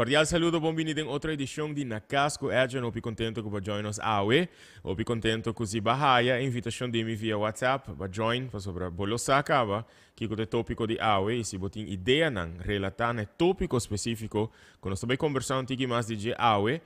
Cordial saludo, bon bini den otro edicion di Na Cas cu Edjean. Hopi contento cu bo join nos awe. Hopi contento cu si bo a haya e invitacion di mi via WhatsApp, bo a join pasobra bo lo sa caba kico ta e topico di awe y si bo tin ideanan relata na e topico specifico cu nos ta bay combersa un tiki mas di dje awe,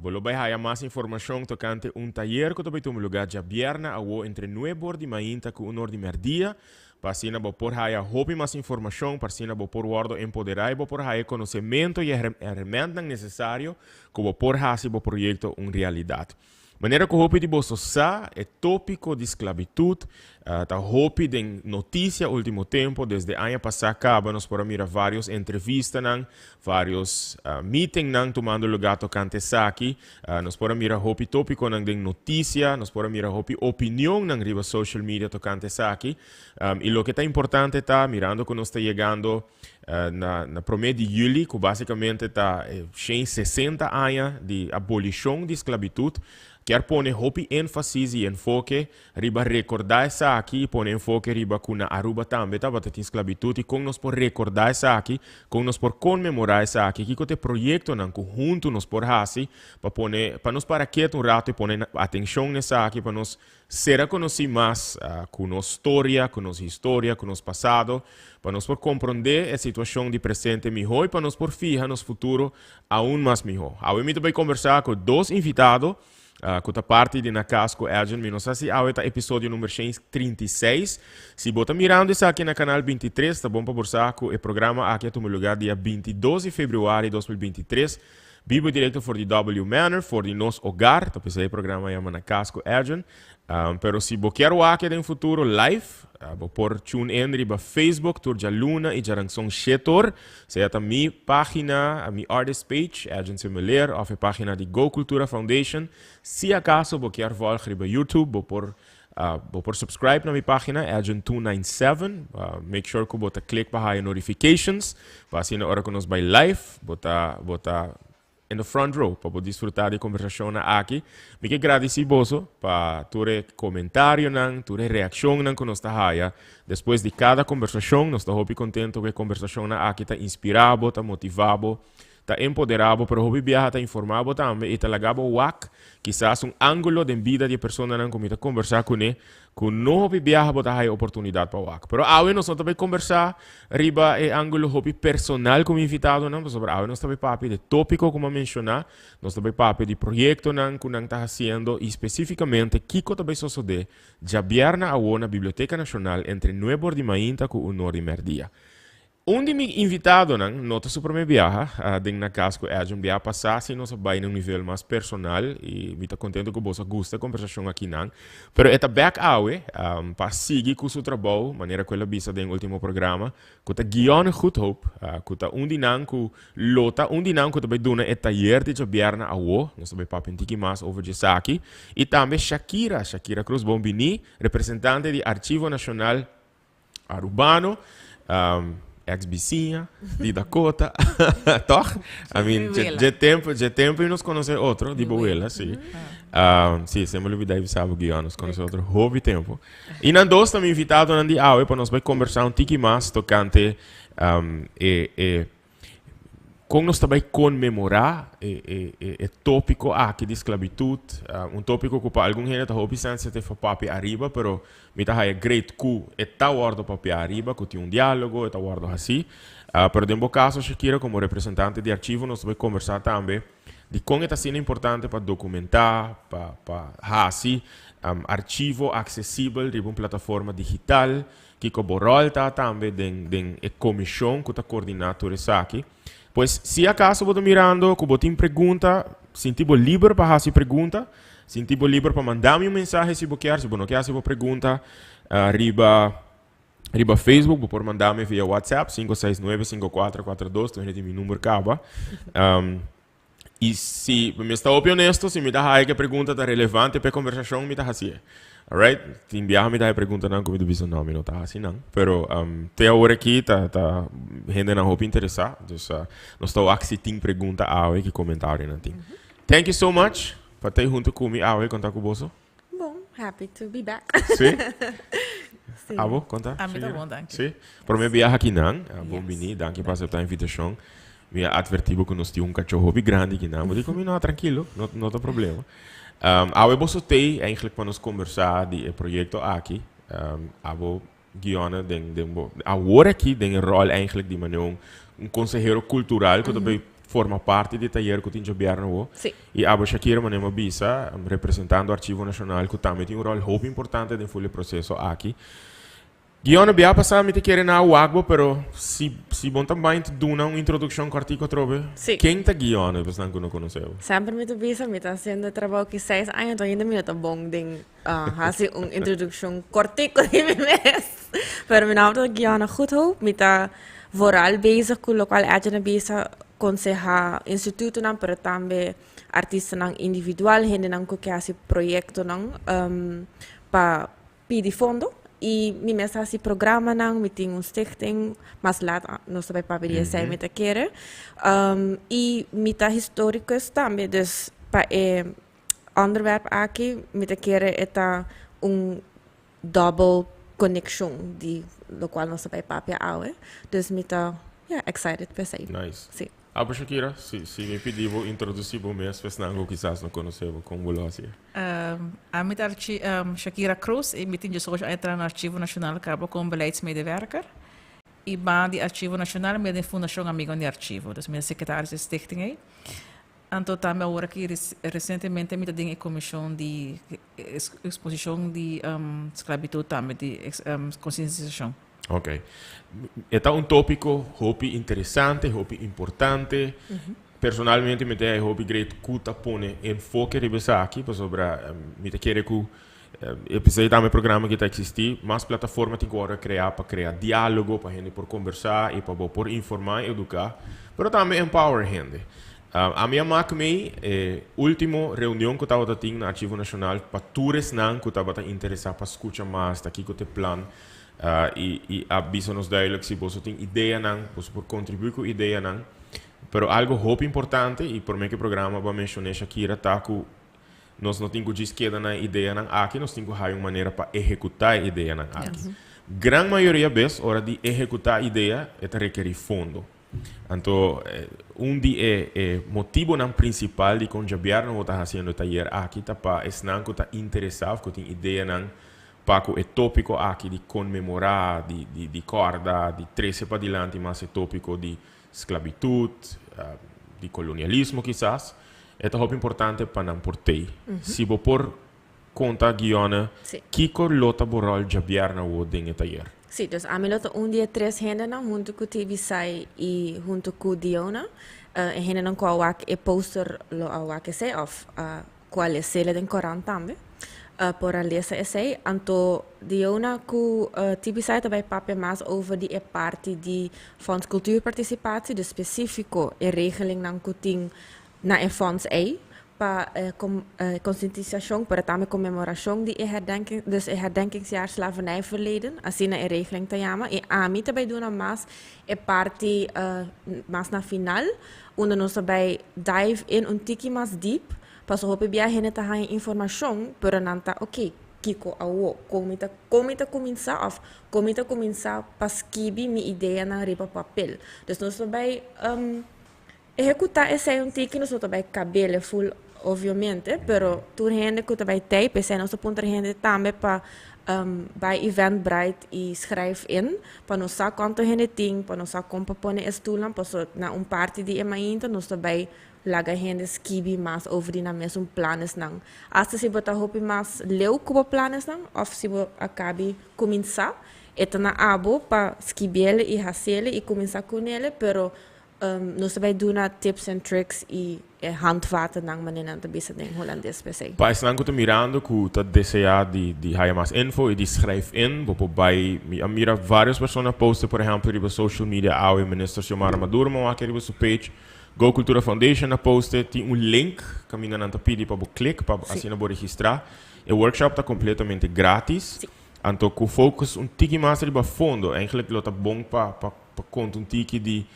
bo lo bay haya mas informacion tocante un tayer cu ta bay tuma lugar djabièrnè awo entre nueb'or di mainta cu un'or di merdia. Pa asina bo por haya hopi mas informashon, pa asina bo por wòrdu empoderá i bo por haya e konosementu i e hermentnan nesesario ku bo por hasi bo proyekto un realidat. Manera ku hopi di boso sa, e tópiko di sklabitut ta hopi den notisia último tempu. Desde aña pasá kaba nos por a mira vários entrevistanan, vários meetingnan tumando lugá tokante esaki. Nos por a mira hopi tópikonan den notisia, nos por a mira hopi opinionnan riba social media tokante esaki. I loke ta importante ta, mirando ku nos ta yegando na na promé di yüli, ku básikamente ta shen sesenta aña di abolishon di sklabitut, kier pone hopi énfasis i enfoke Riba rekordá esaki i pone enfoke riba ku na Aruba tambe tabata tin sklabitut i kon nos por rekordá esaki, kon nos por konmemorá esaki, kiko ta e proyektonan ku huntu nos por hasi pa pone, pa nos para ketu un ratu i pone atenshon na esaki, pa nos sera konosí mas ku nos storia, ku nos historia, ku nos pasado, pa nos por komprondé e situashon di presente mihó i pa nos por fiha nos futuro aun mas mihó. Awe mi ta bai kombersá ku dos invitado. Ku ta parti di Na Cas ku Edjean. Mi no sa si awe ta episodio number 136. Si bo ta mirando esaki na Canal 23, ta bon pa bo sa ku e programa aki a tuma lugar dia 22 di februari 2023. Bibo directo for di W Manor, for di nos hogar. Ta p'esei e programa yama Na Cas ku Edjean. Pero si bo kier wak den futuro live, bo por tune in riba Facebook tur djaluna i djaranson shetor. Sea ta mi pagina, mi artist page, Edjean Semeleer, of e pagina di Go Cultura Foundation. Si acaso bo kier volg riba YouTube, bo por bo por subscribe na mi pagina, Edjean 297. Make sure ku bo ta click pa haya notifications, pa asina ora ku nos bai live, bo ta bo ta in the front row pa bo disfruta di e conversacionnan aki. Mi ke gradici boso pa tur e comentarionan, tur e reaccionnan cu nos ta haya despues di cada conversacion. Nos ta hopi contento cu e conversacionnan aki ta inspira bo, ta motiva bo, ta empodera bo, pero hopi biaha ta informa bo tambe y ta laga bo wak kisas un angulo den bida di e personanan cu mi ta conversa cune Ku no hopi biaha bo ta haya oportunidat pa wak. Pero awe nos no ta bai kombersá riba e ángulo hopi personal ku mi invitadonan, pasobra awe nos ta bai papia di tópiko ku mi a menshoná, nos ta bai papia di proyektonan ku nan ta hasiendo i spesífikamente kiko ta bai sosodé djabièrnè awo na Biblioteka Nashonal entre nueb'or di mainta ku un'or di mèrdia. Un di mi invitadonan no ta su prome biaha den Na Cas cu Edjean. Biaha pasa si nos a bay na un nivel mas personal y mi ta contento cu boso a gusta e conversacion akinan. Pero e ta bek awe pa sigui cu su trabou, manera cu el a bisa den ultimo programa, cu ta Guionne Goedhoop, cu ta un di nan cu lo ta un di nan cu ta bay duna e tayer di djabièrnè awo. Nos ta bay papia un tiki mas over djesaki. Y tambe Shakira, Shakira Cruz, bon bini, representante di Archivo Nacional Arubano, ex bisiña di Dakota, toch? I mean, dje tempo, dje tempo y nos conoce otro, di bo wela, sí. Sí, semper lo olvida bisa bo guion, nos conoce otro hopi tempo. Y nan dos ta mi invitadonan di awe pa nos bai conversa un tiki mas tocante e, e Kon nos ta bai konmemorá e e tópiko aki di sklabitut? Un tópiko ku pa algun hende ta hopi sensitive pa papia ariba, pero mi ta haya great ku e ta wòrdu papiá ariba, ku tin un diálogo, e ta wòrdu hasí. Pero den bo kaso, Shakira, komo representante di archivo nos ta bai kombersá tambe di kon e ta asina importante pa dokumentá, pa pa hasi archivo aksesibel riba un plataforma digital. Kiko bo ròl ta tambe den den e komishon ku ta koordiná tur esaki? Pues, si akaso bo ta mirando ku bo tin pregunta, sinti bo liber pa hasi pregunta. Sinti bo liber pa manda mi un mensahe si bo kier. Si bo no kier hasi bo pregunta riba riba Facebook, bo por manda mi via WhatsApp, 5695442, tur hende tin mi number kaba. I si mi esta hopi honesto, si mi ta haya ke pregunta ta relevante pa e konversashon, mi ta hasié. Alright? Tin biaha mi ta haya preguntanan ku mi ta bisa, no, mi no ta hasi nan. Pero te awor aki ta ta hendenan hopi interesá. Dus nos ta wak si tin pregunta awe, ki komentarionan tin. Thank you so much pa ta huntu ku mi awe konta ku boso. Bon, happy to be back. Sí? Sí. Abo, konta? A mi ta bon, danki. Sí? Prome biaha aki nan. Bon bini, danki pa aseptá invitashon. Mi a adverti bo cu nos tin un cacho hopi grandi aki nan. Bo di cu mi no, trankilo, no, no ta problema. Awe boso tei eigenlijk pa nos conversa di e proyecto aki. Abo Guiona den, den bo, awor aki den e rol eigenlijk di manera un consehero cultural cu ta bay forma parti di e tayer cu tin djobièrnè awo. Y abo Shakira manera mi a bisa, representando Archivo Nacional cu tambe tin un rol hopi importante den ful e proceso aki. Guiona, bia pasá mi ta kere na wak bo, pero si, si bon ta mind duna un introdukshon kòrtiku atrobe. Sí. Ken ta Guiona, pa esnan ku no konosé bo? Semper mi ta bisa, mi ta hasiendo e trabou ki 6 aña, anto ainda mi no ta bon den hasi un introdukshon kòrtiku di mi mes. Pero mi nòmber ta Guiona Goedhoop, mi ta vooral bezig ku lokual Edjean a bisa, konsehá institutonan, pero tambe artistanan individual, hendenan ku ke hasi proyektonan pa pidi fondo y mi mes hasi programanan, mi tin un stichting, mas laat nos ta bay papia di esey mi ta kere. Y mi ta historicus tambe, dus pa e onderwerp aki mi ta kere e ta un double conexion di locual nos ta bay papia awe. Dus mi ta, yeah, excited pa esey. Nice. Si. Abo Shakira, si mi pidi bo introduci bo mes pa esnan cu kisas no conoce bo, con bo lo haci? Ami ta Shakira Croes y mi tin 18 aña traha na Archivo Nacional caba como beleidsmedewerker. Y banda di Archivo Nacional mi ta den Fundacion Amigonan di Archivo, dus mi ta secretaris di stichting ey. Anto tambe awor aki recientemente mi ta den e comision di exposicion di sclavitud tambe di concientisacion. Ok. E ta un tópiko hopi interesante, hopi importante. Personalmente mi ta e hopi great ku ta pone enfoke riba esaki, pasobra mi ta kere ku e p'esei tambe e programa aki ta eksistí. Mas plataforma tin ku wòrdu kreá pa krea diálogo, pa hende por kombersá i pa bo por informá i eduká, pero tambe empower hende. Ami a mak mei e último reunion ku tabata tin na Archivo Nashonal pa tur esnan ku tabata interesá pa skucha mas ta kiko ta e plan. I a bisa nos duidelijk si boso tin ideanan, boso por kontribuí ku ideanan. Pero algo hopi importante, i promé ku e programa bo a menshoné Shakira, ta ku nos no tin ku djis keda na e ideanan aki, nos tin ku haya un manera pa ehekutá e ideanan aki. Gran mayoria bes ora di ehekutá idea e ta rekerí fondo. Anto un di e e motibonan prinsipal dikon djabièrnè bo ta hasiendo e tayer aki ta pa esnan ku ta interesá òf ku tin ideanan pa ku e tópiko aki di konmemorá, di di di kòrda, di trese padilanti mas e tópiko di sklabitut, di kolonialismo kisas, e ta hopi importante pa nan por tei. Si bo por konta Guione kiko lo ta bo ròl djabièrnè awo den e tayer. Sí, dus ami lo ta un di e tres hendenan huntu ku Tibisay i huntu ku Diona. E hendenan ku a wak e poster lo a wak esei òf ku a les'e den korant tambe por a lesa esei. Anto Diona ku Tibisay ta bai papia mas over di e parti di Fonds Cultuurparticipatie, dus spesífiko e regelingnan ku tin na e fonds ei pa konsientisashon pero tambe konmemorashon di e herdenking, dus e herdenkingsjaar slavernijverleden, asina e regeling ta yama. I ami ta bai duna mas e parti mas na final, unda nos ta bai dive in un tiki mas diep, pasobra hopi bia hende ta haña informashon pero nan ta oke, kiko awo? Kon mi ta kon mi ta kuminsá òf kon mi ta kuminsá pa skibi mi ideanan riba papel? Dus nos ta bai ehekutá esei un tiki, nos no ta bai kab'el ful obviamente, pero tur hende ku ta bai tei, p'esei nos ta puntra hende tambe pa bai Eventbrite i schrijf in, pa nos sa kuantu hende tin, pa nos sa kon pa pone e stulnan, pasobra na un parti di e mainta nos ta bai laga hende skibi mas over di nan mesun planesnan. Asta si bo ta hopi mas leu ku bo planesnan òf si bo a kabi kuminsá, e ta na abo pa skibiel i hasiel i kuminsá kunel, pero nos ta bai duna tips and tricks i e handvatennan manera nan ta bisa den Hulandes p'esei. Pa esnan ku ta mirando ku ta deseá di haya mas info i di schrijf in, bo por bai, mi a mira varios persona poste por ehèmpel riba social media awe, Minister Xiomara Maduro mi a wak riba su page, Go Cultura Foundation a poste, tin un link kaminda nan ta pidi pa bo klik pa asina bo registrá. E workshop ta kompletamente gratis, anto ku focus un tiki mas riba fondo, eigenlijk lo ta bon pa pa konta un tiki di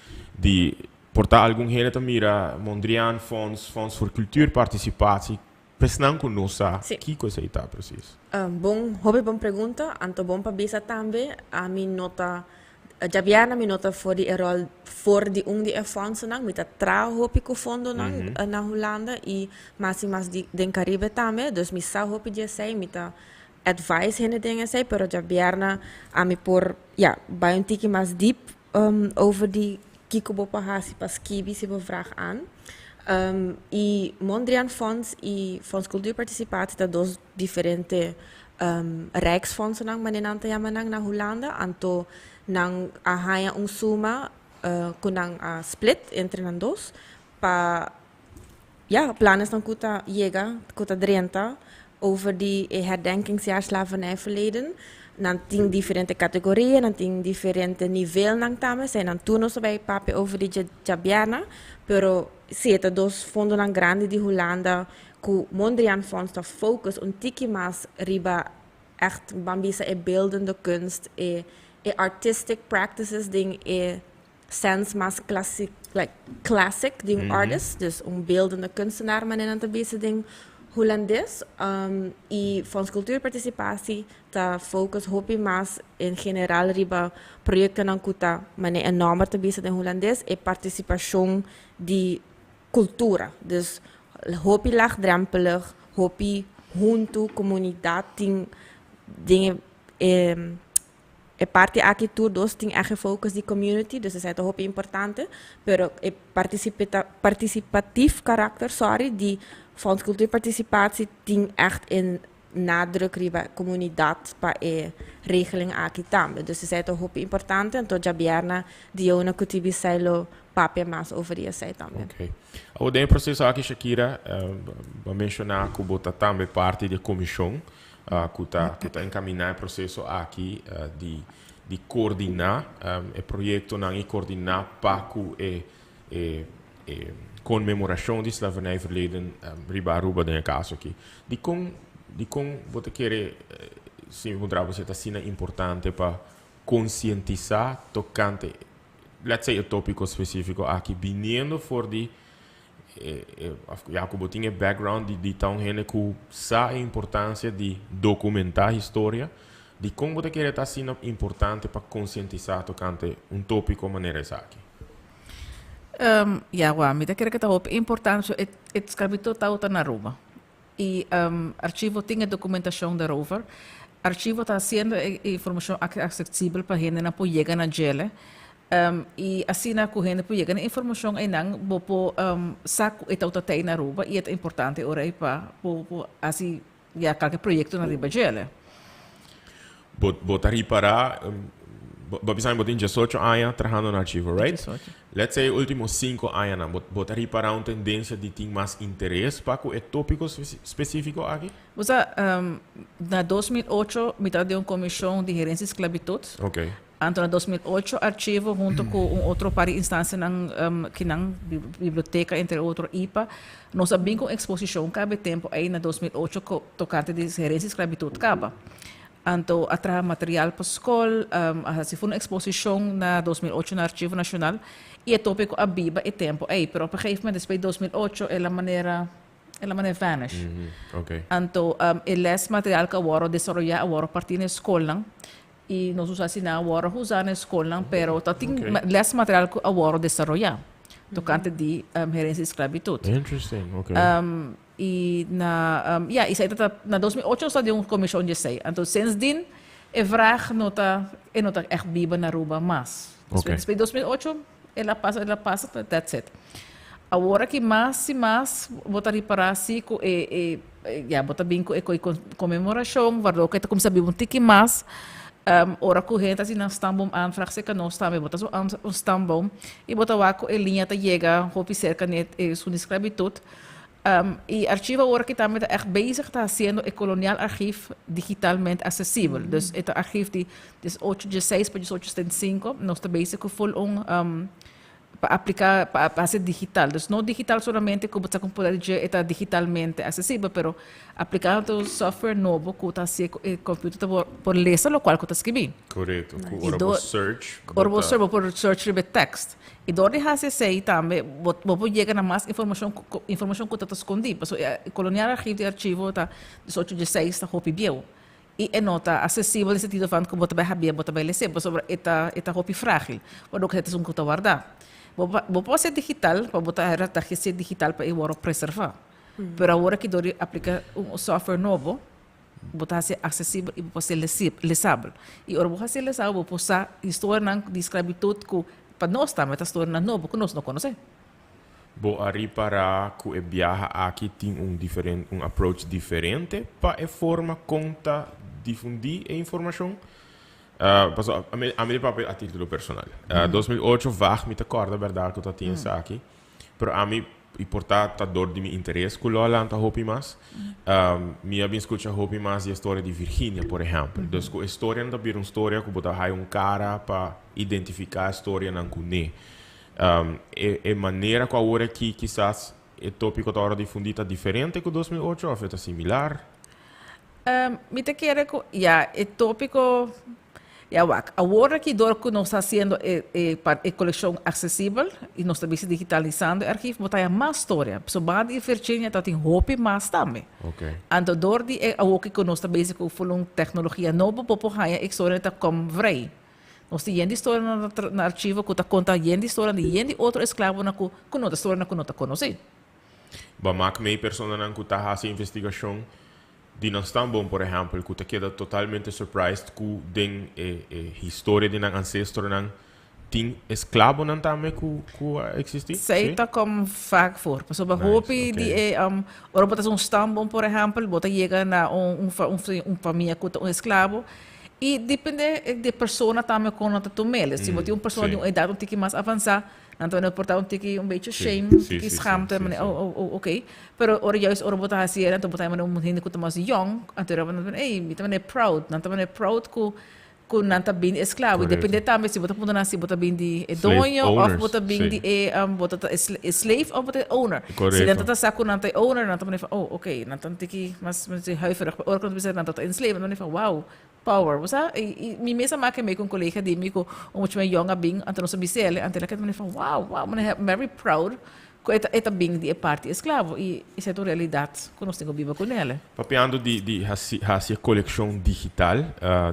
di por ta algun hende ta mira Mondriaan Fonds, Fonds voor Cultuurparticipatie, p'esnan ku no sa kiko esei ta presis. Bon, hopi bon pregunta, anto bon pa bisa tambe, ami no ta. Djabièrnè mi no ta for di e ròl for di un di e fòndsonan, mi ta traha hopi ku fondonan na Hulanda i mas i mas di den Karibe tambe, dus mi sa hopi di esei, mi ta advise hende den esei, pero djabièrnè ami por, ya, bai un tiki mas diep over di kiko bo por hasi pa skibi si bo vraag aan. I Mondriaan Fonds i Fonds Cultuurparticipatie ta dos diferente Rijksfondsennan manera nan ta yama nan na Hulanda, anto nan a haña un suma ku nan a split entre nan dos pa ya planesnan ku ta yega ku ta drenta over di e herdenkingsjaar slavernijverleden. Nan tin diferente kategoria, nan tin diferente nivelnan tambe, esei nan tur nos ta bai papia over di djabièrnè, pero si e ta dos fondonan grandi di Hulanda Ku Mondriaan Fonds ta focus un tiki mas riba echt ban bisa e beeldende kunst, e e artistic practices den e sens mas classic like classic di un artist, dus un beeldende kunstenaar manera nan ta bisa den Hulandes. I Fonds Cultuurparticipatie ta focus hopi mas en general riba proyectonan ku ta manera e nomber ta bisa den Hulandes e partisipashon di Cultura. Dus hopi laagdrempelig, hopi huntu comunidad tin den e e parti aki tur dos tin echt e focus di community, dus esei ta hopi importante, pero e participatief karakter, sorry, di Fonds Cultuurparticipatie tin echt e nadruk riba comunidad pa e regeling aki tambe. Dus esei ta hopi importante, anto djabièrnè Diona ku Tibisay lo papia mas over di esei tambe. Ok. Awor den e proceso aki Shakira, bo a menciona ku bo ta tambe parti di e comision ku ta ku ta encamina e proceso aki di di coordina e proyectonan y coordina pa ku e e e conmemoracion di slavernijverleden riba Aruba den e caso aki. Dicon dicon bo ta kere si mi puntra bo si e ta asina importante pa concientisa tocante let's say e topico specifico aki biniendo for di e e ya cu bo tin e background di di ta un hende cu sa e importancia di documenta historia dicon bo ta kere ta asina importante pa concientisa tocante un topico manera esaki? Ya wak, mi ta kere ku ta hopi importante pasobra e e sklabitut tabata na Aruba i archivo tin e dokumentashon daarover. Archivo ta hasiendo e informashon aki aksesibel pa hendenan por yega na djele i asina ku hende por yega na e informashon einan bo por sa ku e tabata tei na Aruba i e ta importante ora ei pa bo por hasi ya kalke proyektonan riba djele. Bo bo ta ripará, bo bo bisa mi bo tin diesocho aña trahando na archivo, right? Diesocho. Let's say e último sinku añanan, bo bo ta ripará un tendensia di tin mas interes pa ku e tópiko spesífiko aki? Bo sa, na 2008 mi tabata den un komishon di herensia di sklabitut. Oké. Anto na 2008 archivo hunto ku un otro par di instansianan kinan, biblioteka entre otro, ipa, nos a bin ku un eksposishon kaba e tempu ei na 2008 tokante di herensia di sklabitut kaba. Anto a traha material pa skol, a hasi un eksposishon na 2008 na Archivo Nashonal i e topiko a biba e tempu ei. Pero op een gegeven moment despues di 2008 el a manera el a manera vanish. Anto e les material ku a wòrdu desaroyá a wòrdu partí na e skolnan i nos usa asina a wòrdu usa na e skolnan pero ta tin les material ku a wòrdu desaroyá tokante di herensia di sklabitut. Interesting, okay. I na, ya, esei ta ta, na 2008 nos ta den un komishon di esei. Anto sindsdien e vraag no ta, e no ta ègt biba na Aruba mas. Oké. Despues di 2008 el a pasa, el a pasa, that's it. Awor aki mas i mas bo ta ripará si ku e, e, ya, bo ta bin ku e koi konmemorashon, wardó ku e ta kuminsá biba un tiki mas. Ora ku hende ta hasi nan stamboom aanvraag serka nos tambe, bo ta hasi un stamboom i bo ta wak ku e liña ta yega hopi serka net esun di sklabitut. E archivo awor aki tambe ta echt bezig ta hasiendo e Kolonial Archief digitalmente asesibel. Dus e ta archief di diesocho diesseis pa diesocho setenta i sinku. Nos ta bezig ku ful un pa apliká pa hasi digital. Dus no digital solamente ku bo ta komputa di dje e ta digitalmente asesibel, pero aplikando software nobo ku ta hasi ku e computer ta por lesa lokual ku ta skibí. Korekto. Ku ora bo search bo ta. Ora bo search bo por search riba e tekst. I dor di hasi esei tambe bo bo por yega na mas informashon ku informashon ku ta ta skondí. Pasobra e Kolonial Archief di archivo ta diesocho dieseis ta hopi bieu. Y e no ta accesibel den sentido van cu bo ta bay habia, bo ta bay lese, pasobra e ta e ta hopi fragil. Bo no ta esun cu ta warda. Bo bo por haci digital, pa bo ta haci digital pa e worde preserva. Pero awor aki dor di aplica un software nobo, bo ta haci accesibel y bo por haci lesabel. Y ora bo haci lesabel bo por sa historianan di sclavitud cu pa nos tambe ta storianan nobo cu nos no conoce. Bo a ripara cu e biaha aki tin un diferente, un approach diferente pa e forma con ta difundi e informacion? Pasobra ami, ami di papia a titulo personal. 2008 vaag mi ta corda berdad cu ta tin esaki, pero ami y por ta ta dor di mi interes cu lo a lanta hopi mas. Mi a bin scucha hopi mas di e storia di Virginia, por ehempel. Dus cu e storianan ta bira un storia cu bo ta haya un cara pa identifica e storianan cu ne. E manera cu awor aki kisas e topico ta ora difundi ta diferente cu 2008 of e ta similar? Mi ta kere cu ya e topico ya wak awor aki dor cu nos ta haciendo e e e coleccion accesibel y nos ta bisa digitalisando e archief bo ta haya mas storia. So banda di Virginia ta tin hopi mas tambe. Anto dor di e awoki cu nos ta bezig cu full un tecnologia nobo bo por haya e storia ta kom vrij. Nos tin yen di storia na na archivo cu ta conta yen di storia di yen di otro esclavonan cu cu no ta storianan cu no ta conoci. Bo a mak mei personanan cu ta haci investigacion di nan stambom, por ehempel, cu ta keda totalmente surprised cu den e e historia di nan ancestronan tin esclavonan tambe cu cu a existi? Esey Si? ta kom vaak voor. Pasobra Nice, hopi di ok. e ora bo ta haci un stambom, por ehempel, bo ta yega na un un un un famia cu ta un esclavo I depende di e persona tambe kon nan ta tum'el. Si bo tin un persona di un edat un tiki mas avansá, nan ta por ta un tiki un bechi shame, un tiki schaamte, manera oh oh oh oké. Pero ora juist ora bo ta hasi el, anto bo ta manera un hende ku ta mas yòn, anto nan ta ey mi ta manera proud, nan ta manera proud ku ku nan ta bin di esklabo. I depende tambe si bo ta puntra nan si bo ta bin di e doño òf bo ta bin di e bo ta e slave òf bo ta e owner. Si nan ta sa ku nan ta e owner, nan ta manera oh oké, nan ta un tiki mas huiverig. Pero ora ku nan ta bisa nan ta enslave, nan ta manera wow. Power, bo sa? I mi mes a make mee ku un kolega di mi ku un mucha mai yong a bin, anto nos a bisa el, anto el a keda manera van wow, wow, manera very proud ku e ta e ta bin di e parti esklavo i esei ta un realidat ku nos tin ku biba kuné. Papiando di di hasi hasi e kolekshon digital,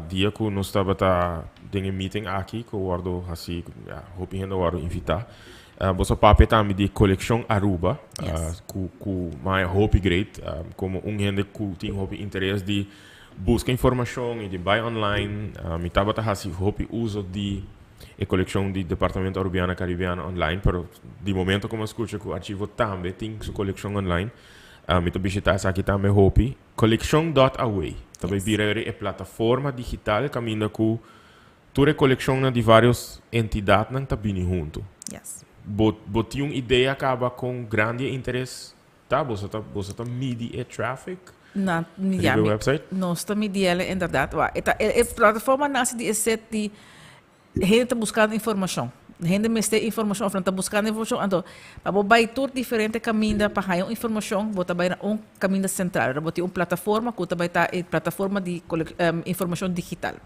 dia ku nos tabata den e meeting aki ku wòrdu hasi, ya, hopi hende a wòrdu invitá, boso a papia tambe di e kolekshon Aruba, ku ku maya hopi great, komo un hende ku tin hopi interes di Buska informashon i di bai online. Mi tabata hasi hopi uso di e kolekshon di Departamento Arubiana Caribiana online, pero di momento ku mi a skucha ku Archivo tambe tin su kolekshon online, mi ta bishita esaki tambe hopi. Kolekshon dòt away ta bai bira e plataforma digital kaminda ku tur e kolekshonnan di vários entidatnan ta bini huntu. Bo bo tin un idea kaba kon grandi e interes Ta, boso ta, boso ta midi e traffic Na, riba ja, e mi, website? nos ta midiele inderdaad. Wa, e ta, e, e plataforma nace di e set di hende ta buscando informacion. Hende mester informacion of nan ta buscando informacion. Anto, pa bo bay tur diferente caminda pa haya un informacion, bo ta bay na un caminda central. Ora bo tin un plataforma cu ta bay ta e plataforma di colec, informacion digital.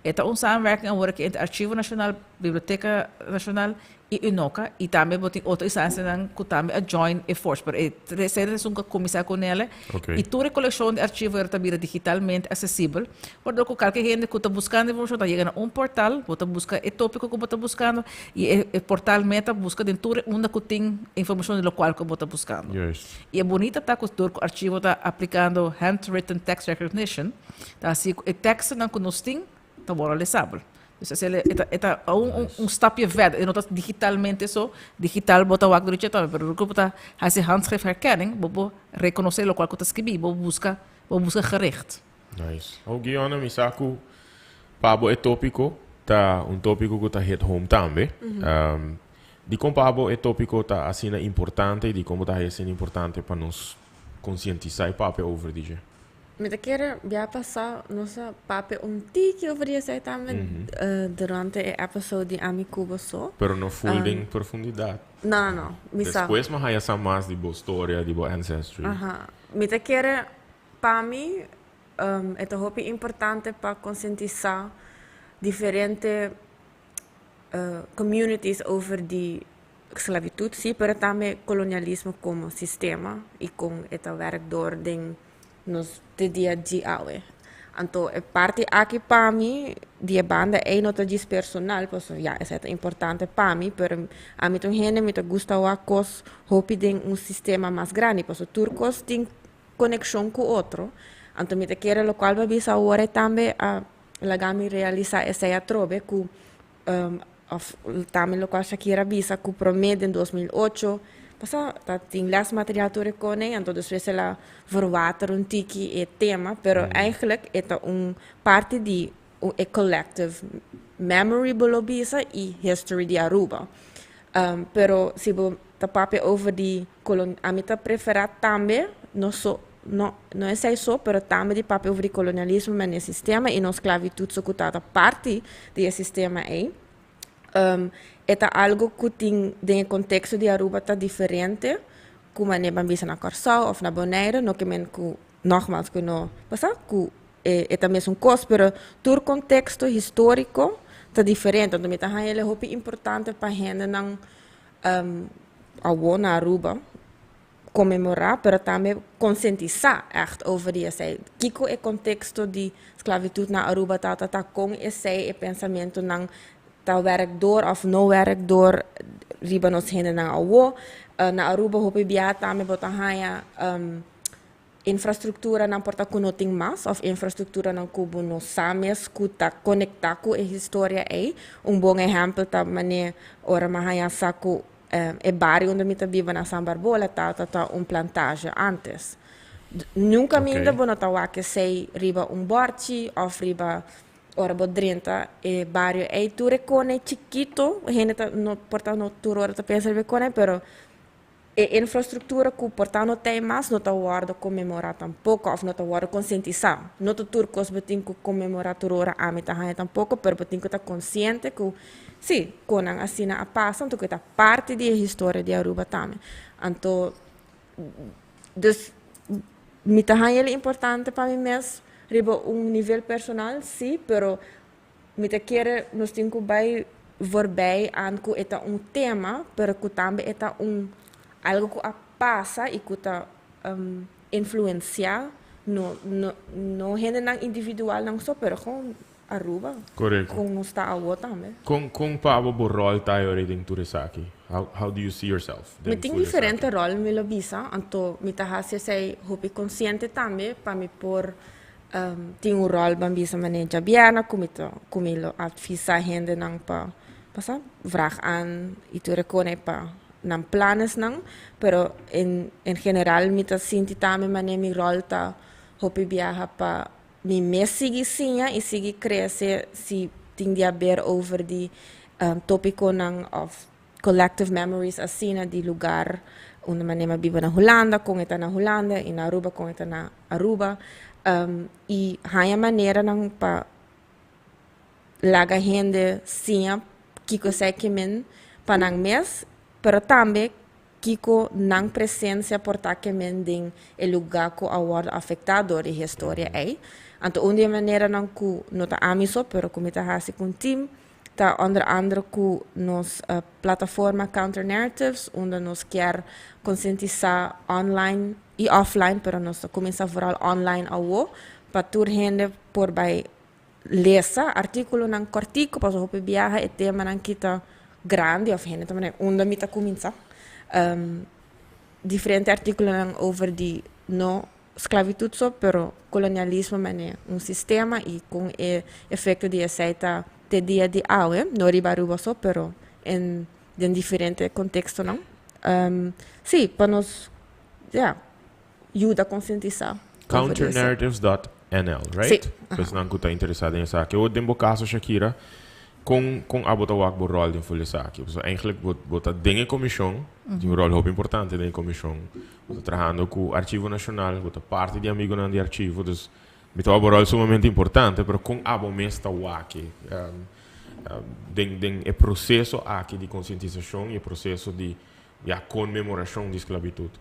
E ta un samenwerking awor aki entre Archivo Nacional, Biblioteca Nacional i Unoca i tambe bo tin otro instansianan ku tambe a join e force pero e tres ta esun ku a kuminsá ku nele i tur e kolekshon di archivo ta bira digitalmente aksesibel wardor ku kalke hende ku ta buskando informashon ta yega na un portal bo ta buska e topiko ku bo ta buskando i e portal mes ta buska den tur e unda ku tin informashon di lokual ku bo ta buskando i e bunita ta ku dor ku archivo ta aplikando handwritten text recognition ta hasi ku e tekstonan ku nos tin ta wòrdu lesabel. Dus asina e ta e ta un un un stapje verder. E no ta digitalmente so, digital bo ta wak dor dje tambe, pero ku bo ta hasi handschriftherkenning, bo por rekonosé lokual ku ta skibí, bo buska bo buska gericht. Nice. Oh Giona, mi sa ku pa bo e tópiko ta un tópiko ku ta hit home tambe. Dikon pa bo e tópiko ta asina importante i dikon bo ta haña asina importante pa nos konsientisá i papia over di dje? Mi ta kere bia pasá nos a papia un tiki over di esei tambe durante e episode di Ami Ku Bo So. Pero no full den profundidat. No, no, no. Mi sa. Despues mi a haya sa mas di bo storia, di bo ancestry. Aha. Mi ta kere pa mi e ta hopi importante pa konsientisá diferente communities over di sklabitut, sí, pero tambe kolonialismo komo sistema i kon e ta wèrk dor den nos te dia di awe. Anto, e parti aki pa mi, di e banda ei no ta djis personal, paso ya, esei ta importante pa mi, pero ami ta un hende mi ta gusta wak kos hopi den un sistema mas grandi, paso tur kos tin konekshon ku otro. Anto mi ta kere lokual bo a bisa awor e tambe a laga mi realisá esei atrobe ku òf tambe lokual Shakira a bisa ku promé den 2008 pasa ta tin lesmateriaal tur e kone, anto despues el a verwater un tiki e tema, pero eigenlijk e ta un parti di e collective memory bo lo bisa i history di Aruba. Pero si bo ta papia over di colon ami ta prefera tambe no so no no esei so pero tambe di papia over di colonialismo men e sistema i nos sclavitud so ku ta parti di e sistema ei. E ta algo ku tin den e konteksto di Aruba ta diferente ku manera ban bisa na Kòrsou òf na Bonaire, no ke men ku nògmals ku no pasa ku e ta mesun kos pero tur konteksto históriko ta diferente. Anto mi ta haña el hopi importante pa hendenan awor na Aruba konmemorá pero tambe konsientisá ègt over di esei. Kiko e konteksto di sklabitut na Aruba tabata ta, kon esei e pensamentunan ta wèrk dor òf no wèrk dor riba nos hendenan awor. Na Aruba hopi biaha tambe bo ta haña infrastrukturanan por ta ku no tin mas òf infrastrukturanan ku bo no sa mes ku ta konektá ku e historia ei. Un bon ehèmpel ta manera ora mi a haña sa ku e bario unda mi ta biba na San Barbola tabata ta un plantage ántes. Nunka minda bo no ta wak esei riba un bòrchi òf riba ora bo drenta e bario ei. Tur e kone chikito, hende ta no por ta no tur ora ta pensa riba e kone, pero e infrastruktura ku por ta no ta ei mas no ta wòrdu konmemorá tampoko òf no ta wòrdu konsientisá. No ta tur kos bo tin ku konmemorá tur ora, ami ta haña tampoko, pero bo tin ku ta konsiente ku si, konan asina a pasa, anto ku e ta parti di e historia di Aruba tambe. Anto, dus mi ta haña el importante pa mi mes riba un nivel personal, si, pero mi ta kere nos tin ku bai voorbij aan ku e ta un tema, pero ku tambe e ta un algo ku a pasa i ku ta influensiá no no no hendenan individualnan so, pero gewoon Aruba. Kon nos ta awor tambe. Kon pa abo bo ròl ta ayora den tur esaki? How do you see yourself den tur Mi tin esaki? Diferente ròl mi lo bisa, anto mi ta hasi esei hopi konsiente tambe pa mi por tin un ròl ban bisa manera djabièrnè ku mi ta ku mi lo advisá hendenan pa pasa vraag aan i tur e kone pa nan planesnan, pero en en general mi ta sinti tambe manera mi ròl ta hopi biaha pa mi mes sigui siña i sigui krese si tin di haber over di tópikonan òf collective memories asina di lugar unda manera mi a biba na Hulanda, kon e ta na Hulanda i na Aruba kon e ta na Aruba i haña maneranan pa laga hende siña kiko esei ke men pa nan mes pero tambe kiko nan presensia por ta ke men den e lugá ku a wòrdu afektá dor di e historia ei. Anto un di e maneranan ku no ta ami so pero ku mi ta hasi ku un tim ta onder andere ku nos plataforma Counter Narratives unda nos kier konsientisá online i offline pero nos ta kuminsá vooral online awo pa tur hende por bai lesa artíkulonan kòrtiku pasobra hopi biaha e temanan ki ta grandi òf hende ta manera unda mi ta kuminsá. Diferente artíkulonan over di no sklabitut so pero kolonialismo manera un sistema i kon e efekto di esei ta te dia di awe, no riba Aruba so pero en den diferente kontekstonan. Sí, pa nos ya yuda konsientisá over di esei. Counternarratives dot nl, right? Sí. Pa esnan ku ta interesá den esaki. Awor den bo kaso Shakira, kon kon abo ta wak bo ròl den ful esaki? Pasobra eigenlijk bo bo ta den e komishon, tin un ròl hopi importante den e komishon. Bo ta trahando ku Archivo Nashonal, bo ta parti di amigonan di archivo, dus mi ta wak bo ròl sumamente importante, pero kon abo mes ta wak e den den e proseso aki di konsientisashon i e proseso di ya konmemorashon di sklabitut?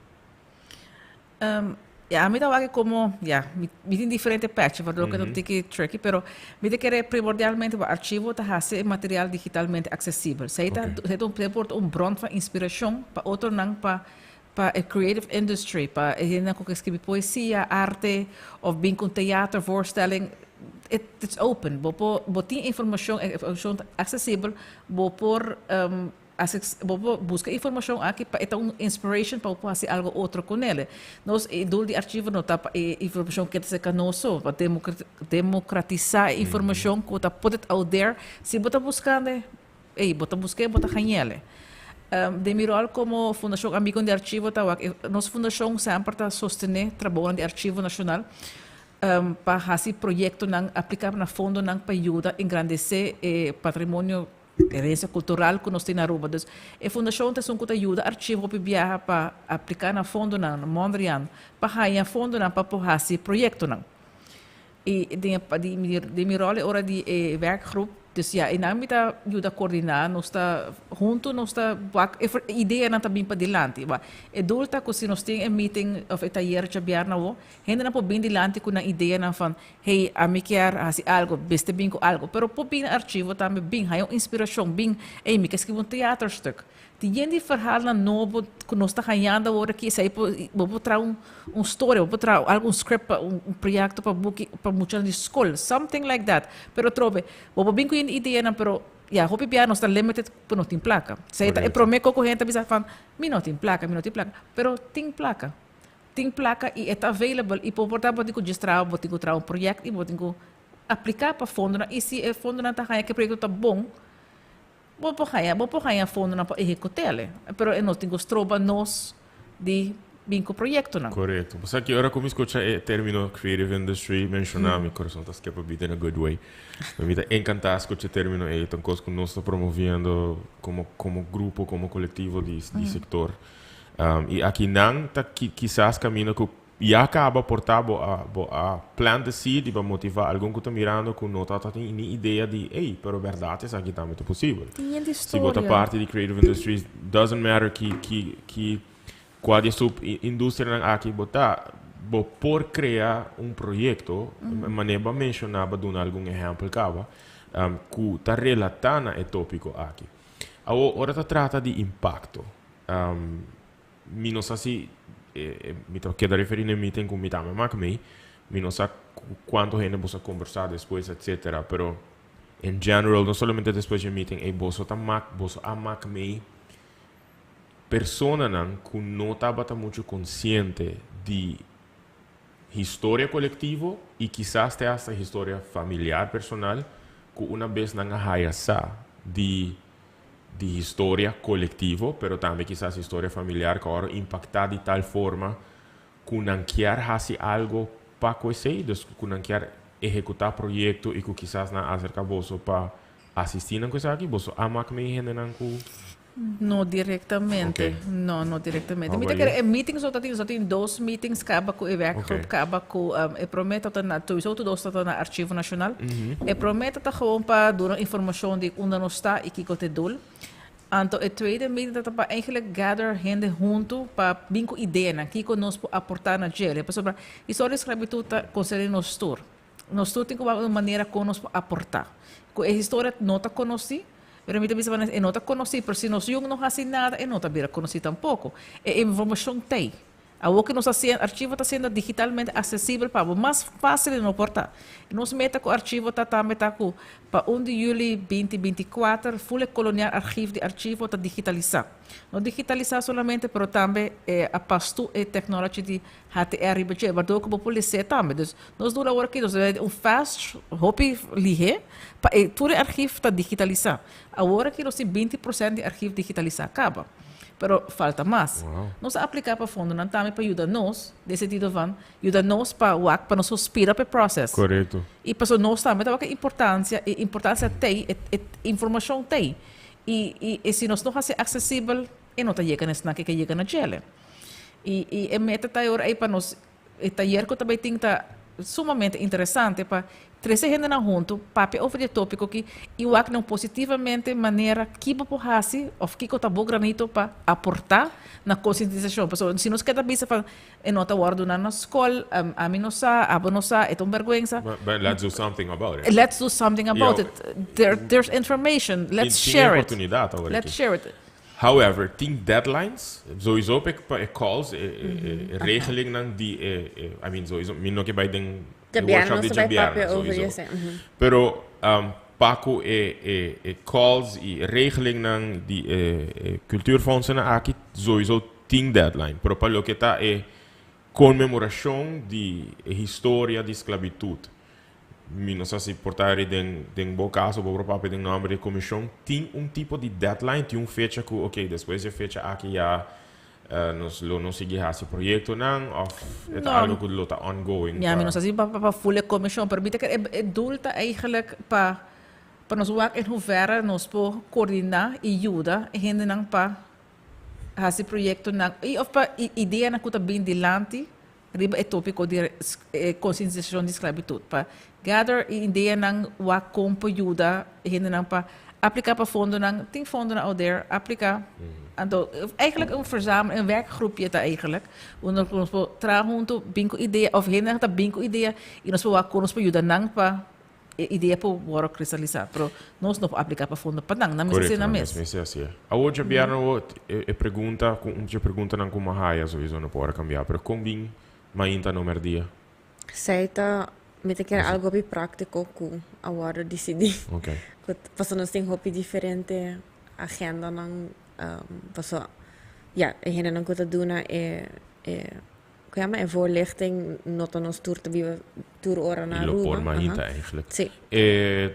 Ya, mi ta wak como, ya, mi, mi tin diferente petje, waardoor mm -hmm. tiki tricky, pero mi ta kere primordialmente bo archivo ta hasi e material digitalmente accesibel. Sei ta, okay. Sei ta un, por un bron van inspiracion pa otronan pa Pa e creative industry, pa e hendenan ku ke skribi poesia, arte of bin ku un theatervoorstelling, it it's open. Bo por bo tin informashon, e informashon ta aksesibel, bo por bo por buska e informashon aki pa e ta un inspiration pa bo por hasi algo otro kunele. Nos e doel di archivo no ta pa e informashon keda serka nos so, pa demokratisá e informashon ku ta put it out there. Si bo ta buskando Ey, bo ta busk'é, bo ta hañ'el. Den mi ròl komo Fundashon Amigon di Archivo ta wak, nos fundashon semper ta sostené trabounan di Archivo Nashonal pa hasi proyektonan, apliká na fondonan pa yuda engrandesé e patrimonio, herensia kultural ku nos tin na Aruba. Dus e fundashon ta esun ku ta yuda archivo hopi biaha pa apliká na fondonan, Mondriaan, pa haña fondonan pa por hasi proyektonan. I den e den mi ròl e ora di e werkgroep, dus ya einan mi ta yuda koordiná, nos ta huntu nos ta wak e ideanan ta bin padilanti. Wak e doel ta ku si nos tin e meeting òf e tayer djabièrnè awo, hendenan por bin dilanti ku nan ideanan van, hey, ami kier hasi algu, bester bin ku algu. Pero por bin na archivo tambe, bin haña un inspirashon, bin, hey, mi ke skribi un teaterstuk. Tin yen di verhaalnan nobo ku nos ta hañando awor aki, esei por bo por traha un un storia, bo por traha algu un script pa un un proyekto pa buki pa muchanan di skol, something like that. Pero atrobe, bo por bin ku yen di ideanan pero ya hopi bia nos ta limited pa no tin plaka. Esei ta e prome kos ku hende ta bisa van mi no tin plaka, mi no tin plaka, pero tin plaka. Tin plaka i e ta available i por por ta bo tin ku djis traha, bo tin ku traha un proyekto i bo tin ku aplika pa fondonan i si e fondonan ta haña ku e proyekto ta bon, Bo por haña, bo por haña fondonan pa ehekut'el, pero e no tin ku stroba nos di bin ku proyektonan. Korekto. Bo sa ki ora ku mi skucha e término creative industry menshoná, mi kurason ta skep a bit in a good way. Mi ta enkantá skucha e término ei. Ta un kos ku nos ta promoviendo komo komo grupo, komo kolektivo di di sektor. I akinan ta kisas kaminda ku Ya caba por ta bo a bo a plant the seed y pa motiva algun cu ta mirando cu no ta tin ni idea di ey pero berdad esaki tambe ta posibel. Tin hende Si bo ta historia. parti di creative industries doesn't matter ki ki ki cua di e sub industrianan aki bo ta bo por crea un proyecto manera bo a menciona bo a duna algun ehempel caba cu ta relata na e topico aki. Awor ora ta trata di impacto Mi no sa si mi ta keda referí na e meeting ku mi tambe mak mei. Mi no sa ku kuantu hende boso a kombersá despues etcetera, pero en general no solamente despues di e meeting ei boso ta mak boso a mak mei personanan ku no tabata muchu konsiente di historia kolektivo i kisas te hasta historia familiar personal ku una bes nan a haya sa di di historia kolektivo, pero tambe kisas historia familiar ku ora impaktá di tal forma ku nan kier hasi algo pa ku esei, dus ku nan kier ehekutá proyekto i ku kisas nan aserká boso pa asistí nan ku esaki, boso a mak mei hendenan ku. No direktamente, no, no direktamente. Mi ta kere e meetings no ta tin, nos ta tin dos meetings kaba ku e werkgroep, kaba ku e promé ta ta na, sowieso tur dos ta ta na Archivo Nashonal. E promé ta ta gewoon pa duna informashon di unda nos ta i kiko ta e doel. Anto e tweede meeting ta ta pa eigenlijk gather hende huntu pa bin ku ideanan, kiko nos por aportá na djele. Pasobra historia di sklabitut ta konserní nos tur. Nos tur tin ku wak un manera kon nos por aportá. Ku e historia no ta konosí, pero mi ta bisa e no ta konosí, pero si nos yun no hasi nada e no ta bira konosí tampoko. E informashon t'ei. Awor ku nos ta hasiendo, archivo ta siendo digitalmente aksesibel pa bo, mas fásil e no por ta. Nos meta ku archivo ta tambe ta ku pa un di yüli binti 24 ful e kolonial archief di archivo ta digitalisá. No digitalisá solamente pero tambe a pas tur e technology di HTR riba dje, waardoor ku bo por les'é tambe. Dus nos duna awor aki, nos ta den un fast hopi lihé pa e tur e archief ta digitalisá. Awor aki nos tin 20% di archief digitalisá kaba, pero falta mas. Nos a apliká pa fondonan tambe pa yuda nos, den sentido van yuda nos pa wak pa nos por speed up e process. I pasobra nos tambe ta wak e importansia, e importansia t'ei, e e informashon t'ei. I i si nos no hasié aksesibel e no ta yega na esnan ke ke yega na djele. I i e meta ta e ora ei pa nos e tayer ku ta bai tin ta sumamente interesante pa trese hendenan huntu, papia over di e tópiko aki i wak nan positivamente manera ki bo por hasi òf kiko ta bo granito pa aportá na konsientisashon. Pasobra si nos keda bisa van e no ta wòrdu duna na skol, ami no sa, abo no sa, e ta un bèrgwensa. But let's do something about it. Let's do something about it. There, there's information. Let's share it. Tin e oportunidat awor aki. Let's share it. However, tin deadlines, sowieso pa e calls, e regelingnan di e, I mean, sowieso, mi no ke bai den e workshop di djabièrnè, sowieso. Pero pa ku e calls i regelingnan di e cultuurfondsennan aki, sowieso tin deadline. Pero pa loke ta e konmemorashon di e historia di sklabitut, mi no sa si por ta eri den bo kaso, bo por papia den nòmber di e komishon, tin un tipo di deadline, tin un fecha ku ok, despues di e fecha aki ya nos lo no sigui hasi proyektonan òf e ta algu ku lo ta ongoing? Ya, mi no sa si pa full e komishon, pero mi ta kere e doel ta eigenlijk pa nos wak en hoeverre nos por koordiná i yuda e hendenan pa hasi proyektonan i òf pa ideanan ku ta bin dilanti riba e tópiko di e konsientisashon di sklabitut pa gather e ideanan wak kon por yuda e hendenan pa apliká pa fondonan, tin fondonan out there, apliká. Anto eigenlijk un verzameling, un werkgroepje ta eigenlijk unda ku nos por traha huntu bin ku idea òf hendenan ta bin ku idea i nos por wak kon nos por yuda nan pa e idea por wòrdu kristalisá, pero nos no por apliká pa fondo pa nan, nan mester hasi nan mes. Korekto, nan mes mester hasi. Awor djabièrnè awor e pregunta ku un dje preguntanan ku mi a haya souiso no por a kambia, pero kon bin mainta no mèrdia? Esei ta, mi ta kere algu hopi práktiko ku a wòrdu disidí. Oké. Ku pasobra nos tin hopi diferente agendanan, pasobra ya, e hendenan ku ta duna e e. Ku yama e voorlichting no ta nos tur ta biba tur ora na Lo Aruba. por mainta eigenlijk. Sí. E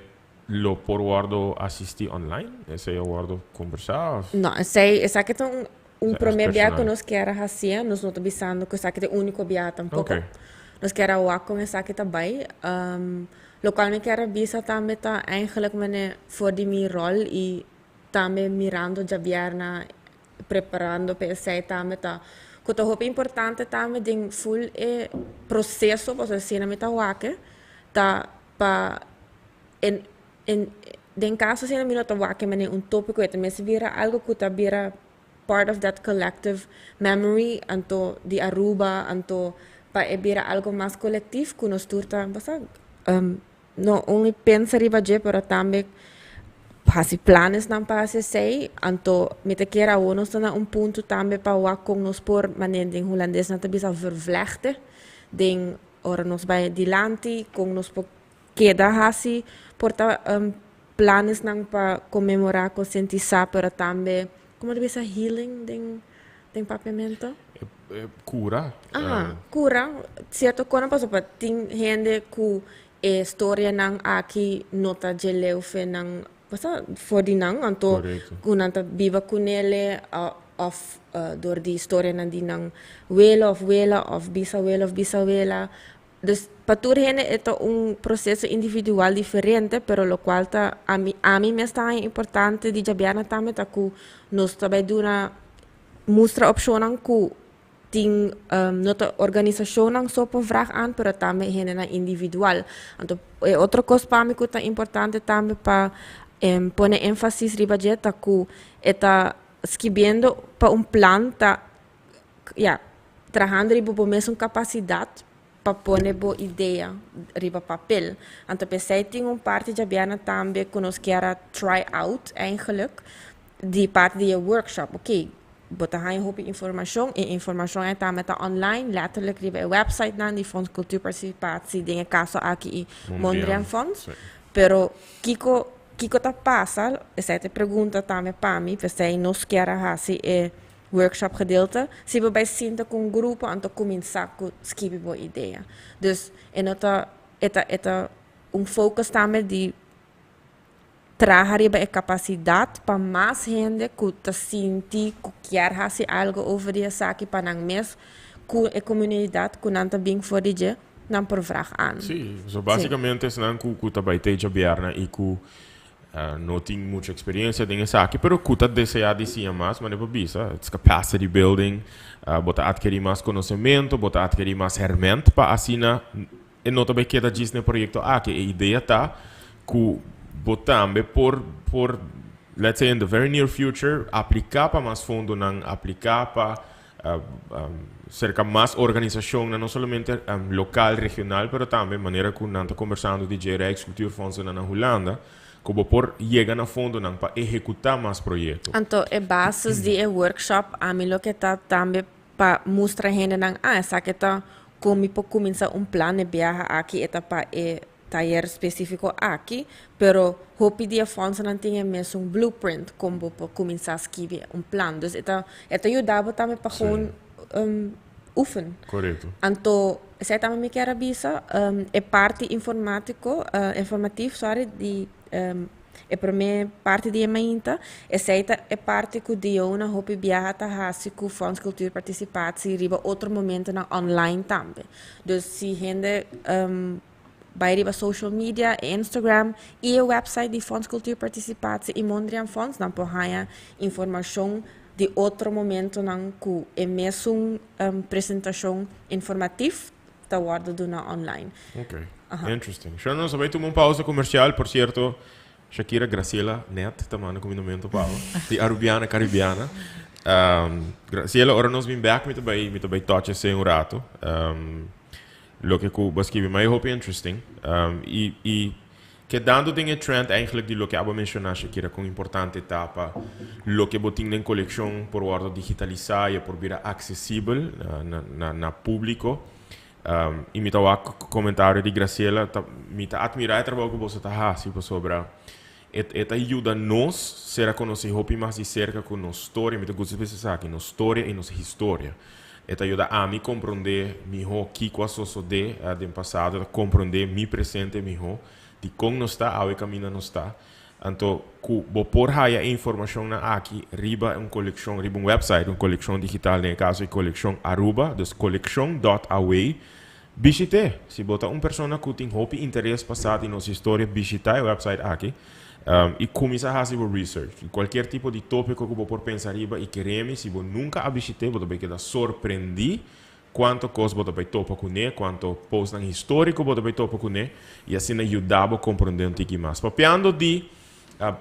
lo por wordo asisti online? Esei a wordo conversa of? No, esei esaki ta un un Esei prome bia ku personal. nos kier a hacia. Nos no ta bisando ku esaki ta e uniko bia tampoco. Ok. Nos kier a wak kon esaki ta bai. Lokual mi kier a bisa tambe ta eigenlijk mene for di mi rol i tambe mirando djabièrnè preparando pa esei tambe ta ku ta hopi importante tambe den ful e proseso pasobra asina mi ta wak ta pa en en den kaso asina mi no ta wak manera un topiko e ta mester bira algo ku ta bira part of that collective memory anto di Aruba anto pa e bira algo mas kolektif ku nos tur ta basta No only pensa riba dje pero tambe hasi planesnan pa hasi esei. Anto mi ta kere awor nos ta na un punto tambe pa wak kon nos por manera den hulandes nan ta bisa vervlechte den ora nos bai dilanti kon nos por keda hasi por ta planesnan pa konmemorá, konsientisá pero tambe komo ta bisa healing den den papiamento? Kura. Aha, kura. Sierto kona pasobra tin hende ku e storianan aki no ta dje leu fe nan basta for di nan, anto ku nan ta biba kunele òf dor di storianan di nan welo òf wela òf bisawelo òf bisawela. Dus pa tur hende e ta un proseso individual diferente, pero lokual ta ami ami mes ta haña importante di djabièrnè tambe ta ku nos ta bai duna mustra opshonnan ku tin no ta organisashonnan so por vrag aan, pero tambe hendenan individual. Anto e otro kos pa mi ku ta importante tambe pa pone énfasis riba dje ta ku e ta skibiendo pa un plan ta ya, trahando riba bo mesun kapasidat pa pone bo idea riba papel. Anto p'esei tin un parti djabièrnè tambe ku nos kier a try out eigenlijk di parti di e workshop. Oké, bo ta haña hopi informashon, e informashon ei tambe ta online, letterlijk riba e websitenan di Fonds Cultuurparticipatie, den e kaso aki i Mondriaan Fonds. Pero kiko kiko ta pasa, esei ta e pregunta tambe pa mi, p'esei nos kier a hasi e workshop gedeelte, si bo bai sinta ku un grupo anto kuminsá ku skibi bo idea. Dus e no ta e ta e ta un focus tambe di traha riba e kapasidat pa mas hende ku ta sinti ku kier hasi algo over di esaki pa nan mes ku e komunidat ku nan ta bin for di dje nan por vrag aan. Sí, so básicamente esnan ku ku ta bai te djabièrnè i ku no tin mucho experiencia den esaki, pero cu ta desea di siña mas, manera bo bisa, it's capacity building, bo ta adkeri mas conocemento, bo ta adkeri mas herment pa asina e no ta bay keda djis na e proyecto aki. E idea ta cu bo tambe por, por, let's say in the very near future, aplica pa mas fondonan, aplica pa Serka mas organisashonnan, no solamente lokal, regional, pero tambe manera ku nan ta kombersando di dje Rijkscultuurfondsennan na Hulanda, Ku bo por yega na fondonan pa ehekutá mas proyekto. Anto e basis di e workshop ami loke ta tambe pa mustra hendenan, ah esaki ta kon mi por kuminsá un plan e biaha aki e ta pa e tayer spesífiko aki, pero hopi di e fondsonan tin e mesun blueprint kon bo por kuminsá skibi un plan. Dus e ta e ta yuda bo tambe pa gewoon oefen. Korekto. Anto esei tambe mi kier a bisa, e parti informatiko, informatief, sorry, di e prome parti di e mainta, esei ta e parti ku Diona hopi biaha ta hasi ku Fonds Cultuurparticipatie riba otro momentonan online tambe. Dus si hende bai riba social media, Instagram i e website di Fonds Cultuurparticipatie i Mondriaan Fonds, nan por haña informashon di otro momentonan ku e mesun presentashon informatief ta wòrdu duna online. Ok, interesting. Sho nos a bai tuma un pausa komersial, por sierto Shakira Graciela net ta manda kumindamentu pa bo, di Arubiana Caribiana. Graciela, ora nos bin bek mi ta bai mi ta bai touch esei un rato. Loke ku bo a skibi ma e hopi interesting. I i Kedando den e trend eigenlijk di loke abo menciona Shakira con importante ta pa loke bo tin den coleccion por wordo digitalisa y e por bira accesibel na na publico. Y mi ta wak comentario di Graciela ta mi ta admira e trabou cu boso ta haci pasobra e e ta yuda nos ser a conoci hopi mas di cerca cu nos storia, mi ta gusta bisa esaki, nos storia y nos historia. E ta yuda ami komprondé mihó kiko a sosodé den pasado, e ta komprondé mi presente mihó, di kon nos ta awe kaminda nos ta. Anto ku bo por haya e informashonnan aki riba un kolekshon, riba un wèpsait, un kolekshon digital, den e kaso e kolekshon Aruba, dus kolekshon dòt awe, bishit'é. Si bo ta un persona ku tin hopi interes pa sa di nos historia, bishitá e wèpsait aki i kuminsá hasi bo research. Kualkier tipo di tópiko ku bo por pensa riba i kere mi, si bo nunka a bishit'é, bo ta bai keda sorprendí kuantu kos bo ta bai topa kuné, kuantu postnan históriko bo ta bai topa kuné i asina yuda bo komprondé un tiki mas. Papiando di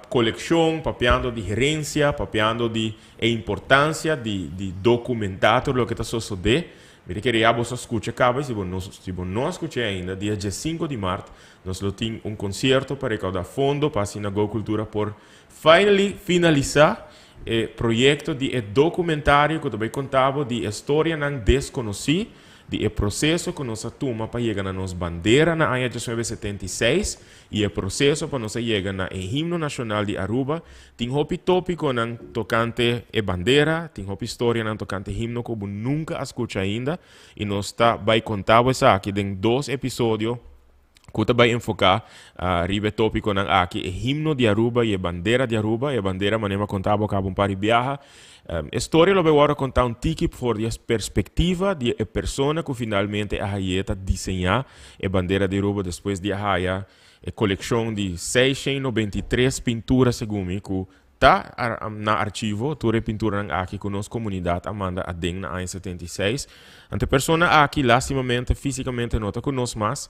kolekshon, papiando di herensia, papiando di e importansia di di dokumentá tur loke ta sosodé, mi ta kere ya boso a skucha kaba i si bo no si bo no a skuch'é ainda, dia diesinku di mart Nos lo tin un concierto pa recauda fondo pa asina Go Cultura por finally finalisa e proyecto di e documentario cu ta bay conta bo di e storianan desconoci di e proceso cu nos a tuma pa yega na nos bandera na aña diesnuebe setenta i seis y e proceso pa nos a yega na e himno nacional di Aruba. Tin hopi topiconan tocante e bandera, tin hopi storianan tocante himno cu bo nunca a scucha ainda y nos ta bay conta bo esaki den dos episodio ku ta bai enfoká riba e tópikonan aki, e himno di Aruba i e bandera di Aruba. E bandera manera mi a konta bo kaba un par di biaha. E storia lo bai wòrdu kontá un tiki for di e perspektiva di e persona ku finalmente a haye ta diseñá e bandera di Aruba despues di a haya e kolekshon di 693 pintura segun mi ku Ta na archivo tur e pinturanan aki ku nos komunidat a manda aden na aña 76. Anto e persona aki lastimamente fisikamente no ta ku nos mas,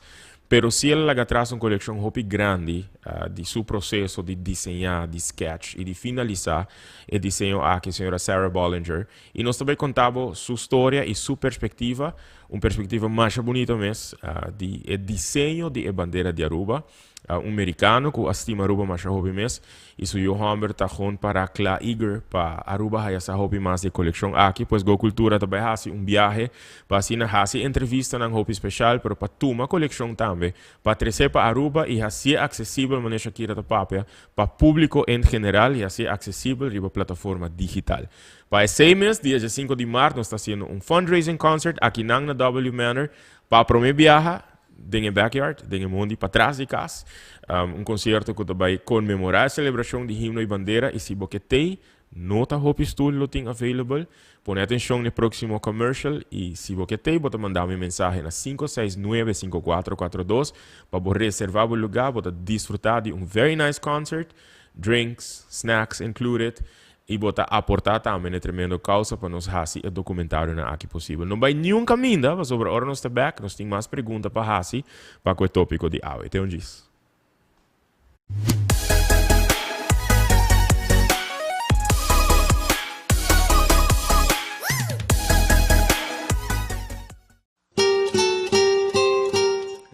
pero si el a laga atras un kolekshon hopi grandi di su proseso di diseñá, di sketch i di finalisá e diseño aki, señora Sarah Bollinger. I nos ta bai konta bo su storia i su perspektiva, un perspektiva masha bunita mes, di e diseño di e bandera di Aruba. Un mericano cu a stima Aruba masha hopi mes y su yu homber ta gewoon para cla eager pa Aruba haya sa hopi mas di e coleccion aki. Pues Go Cultura ta bay haci un biahe pa asina haci entrevistanan hopi special pero pa tuma coleccion tambe pa trece pa Aruba y haci'e accesibel manera Shakira ta papia pa publico en general y haci'e accesibel riba plataforma digital. Pa esey mes dia 5 di maart nos ta haciendo un fundraising concert akinan na W Manor pa prome biaha Den e backyard, den e mondi patras di kas, un konsierto ku ta bai konmemorá e selebrashon di himno i bandera i si bo ke tei, no ta hopi stul lo tin available. Pone atenshon n'e próksimo commercial i si bo ke tei bo ta manda mi mensahe na 5695442 pa bo reservá bo lugá. Bo ta disfrutá di un very nice concert, drinks, snacks included. I bo ta aportá tambe na e tremendo kousa pa nos hasi e dokumentarionan aki posibel. No bai niun kaminda, pasobra ora nos ta bèk, nos tin mas pregunta pa hasi pa ku e tópiko di awe. Te un djis.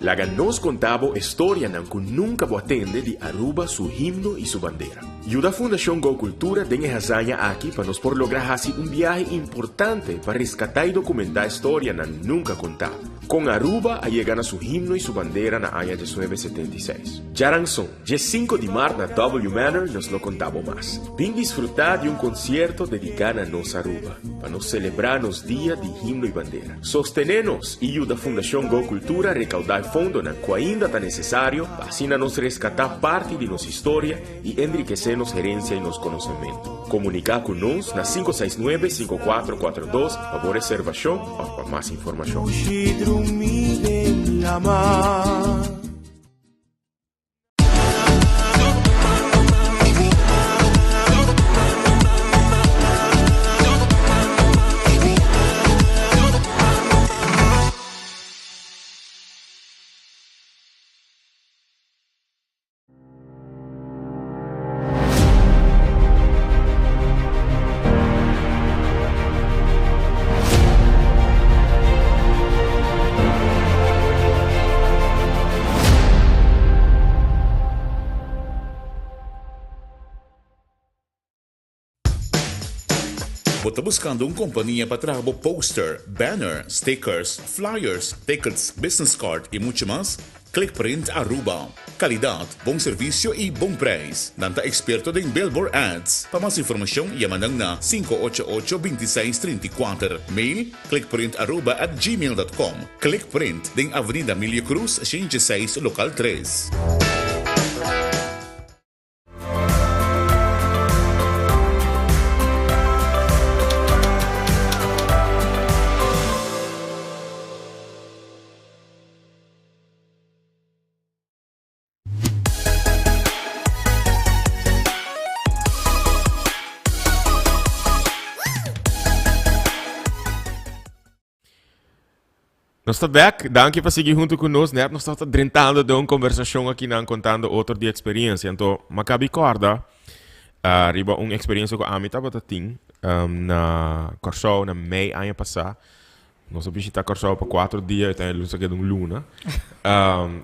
Laga nos conta bo e storianan cu nunca bo a tende di Aruba su himno y su bandera. Yuda Fundacion Go Cultura den e hazaña aki pa nos por logra haci un biahe importante pa rescata y documenta e storianan nunca conta. Con Aruba a yega na su himno y su bandera na aña 1976. Djaranson, dje sinku di mart na W Manor nos lo conta bo mas. Bin disfruta di un concierto dedica na nos Aruba, pa nos celebra nos dia di himno y bandera. Sostené nos i yuda Fundashon Go Cultura rekaudá e fondonan ku ainda ta nesesario pa asina nos reskatá parti di nos historia i enrikesé nos herensia i nos konosementu. Komuniká ku nos na 569 5442 pa bo reservashon òf pa mas informashon. Bo ta buscando un compania pa traha bo poster, banner, stickers, flyers, tickets, business card y mucho mas? Clickprint Aruba. Calidad, bon servicio y bon prijs. Nan ta experto den billboard ads. Pa mas informacion yama nan na 588 26 34. Mail clickprintaruba@gmail.com. Clickprint den Avenida Emilio Cruz 106 local 3. Nos ta back. Danki pa sigui hunto cu nos. Net nos ta drentando den un conversacion aki nan contando otro di experiencia. Anto, m'acabi corda uh, riba un experiencia cu ami tabata tin um, na Kòrsou na mei aña pasá. Nos a bishita Kòrsou pa kuater dia i ta nos a keda un luna.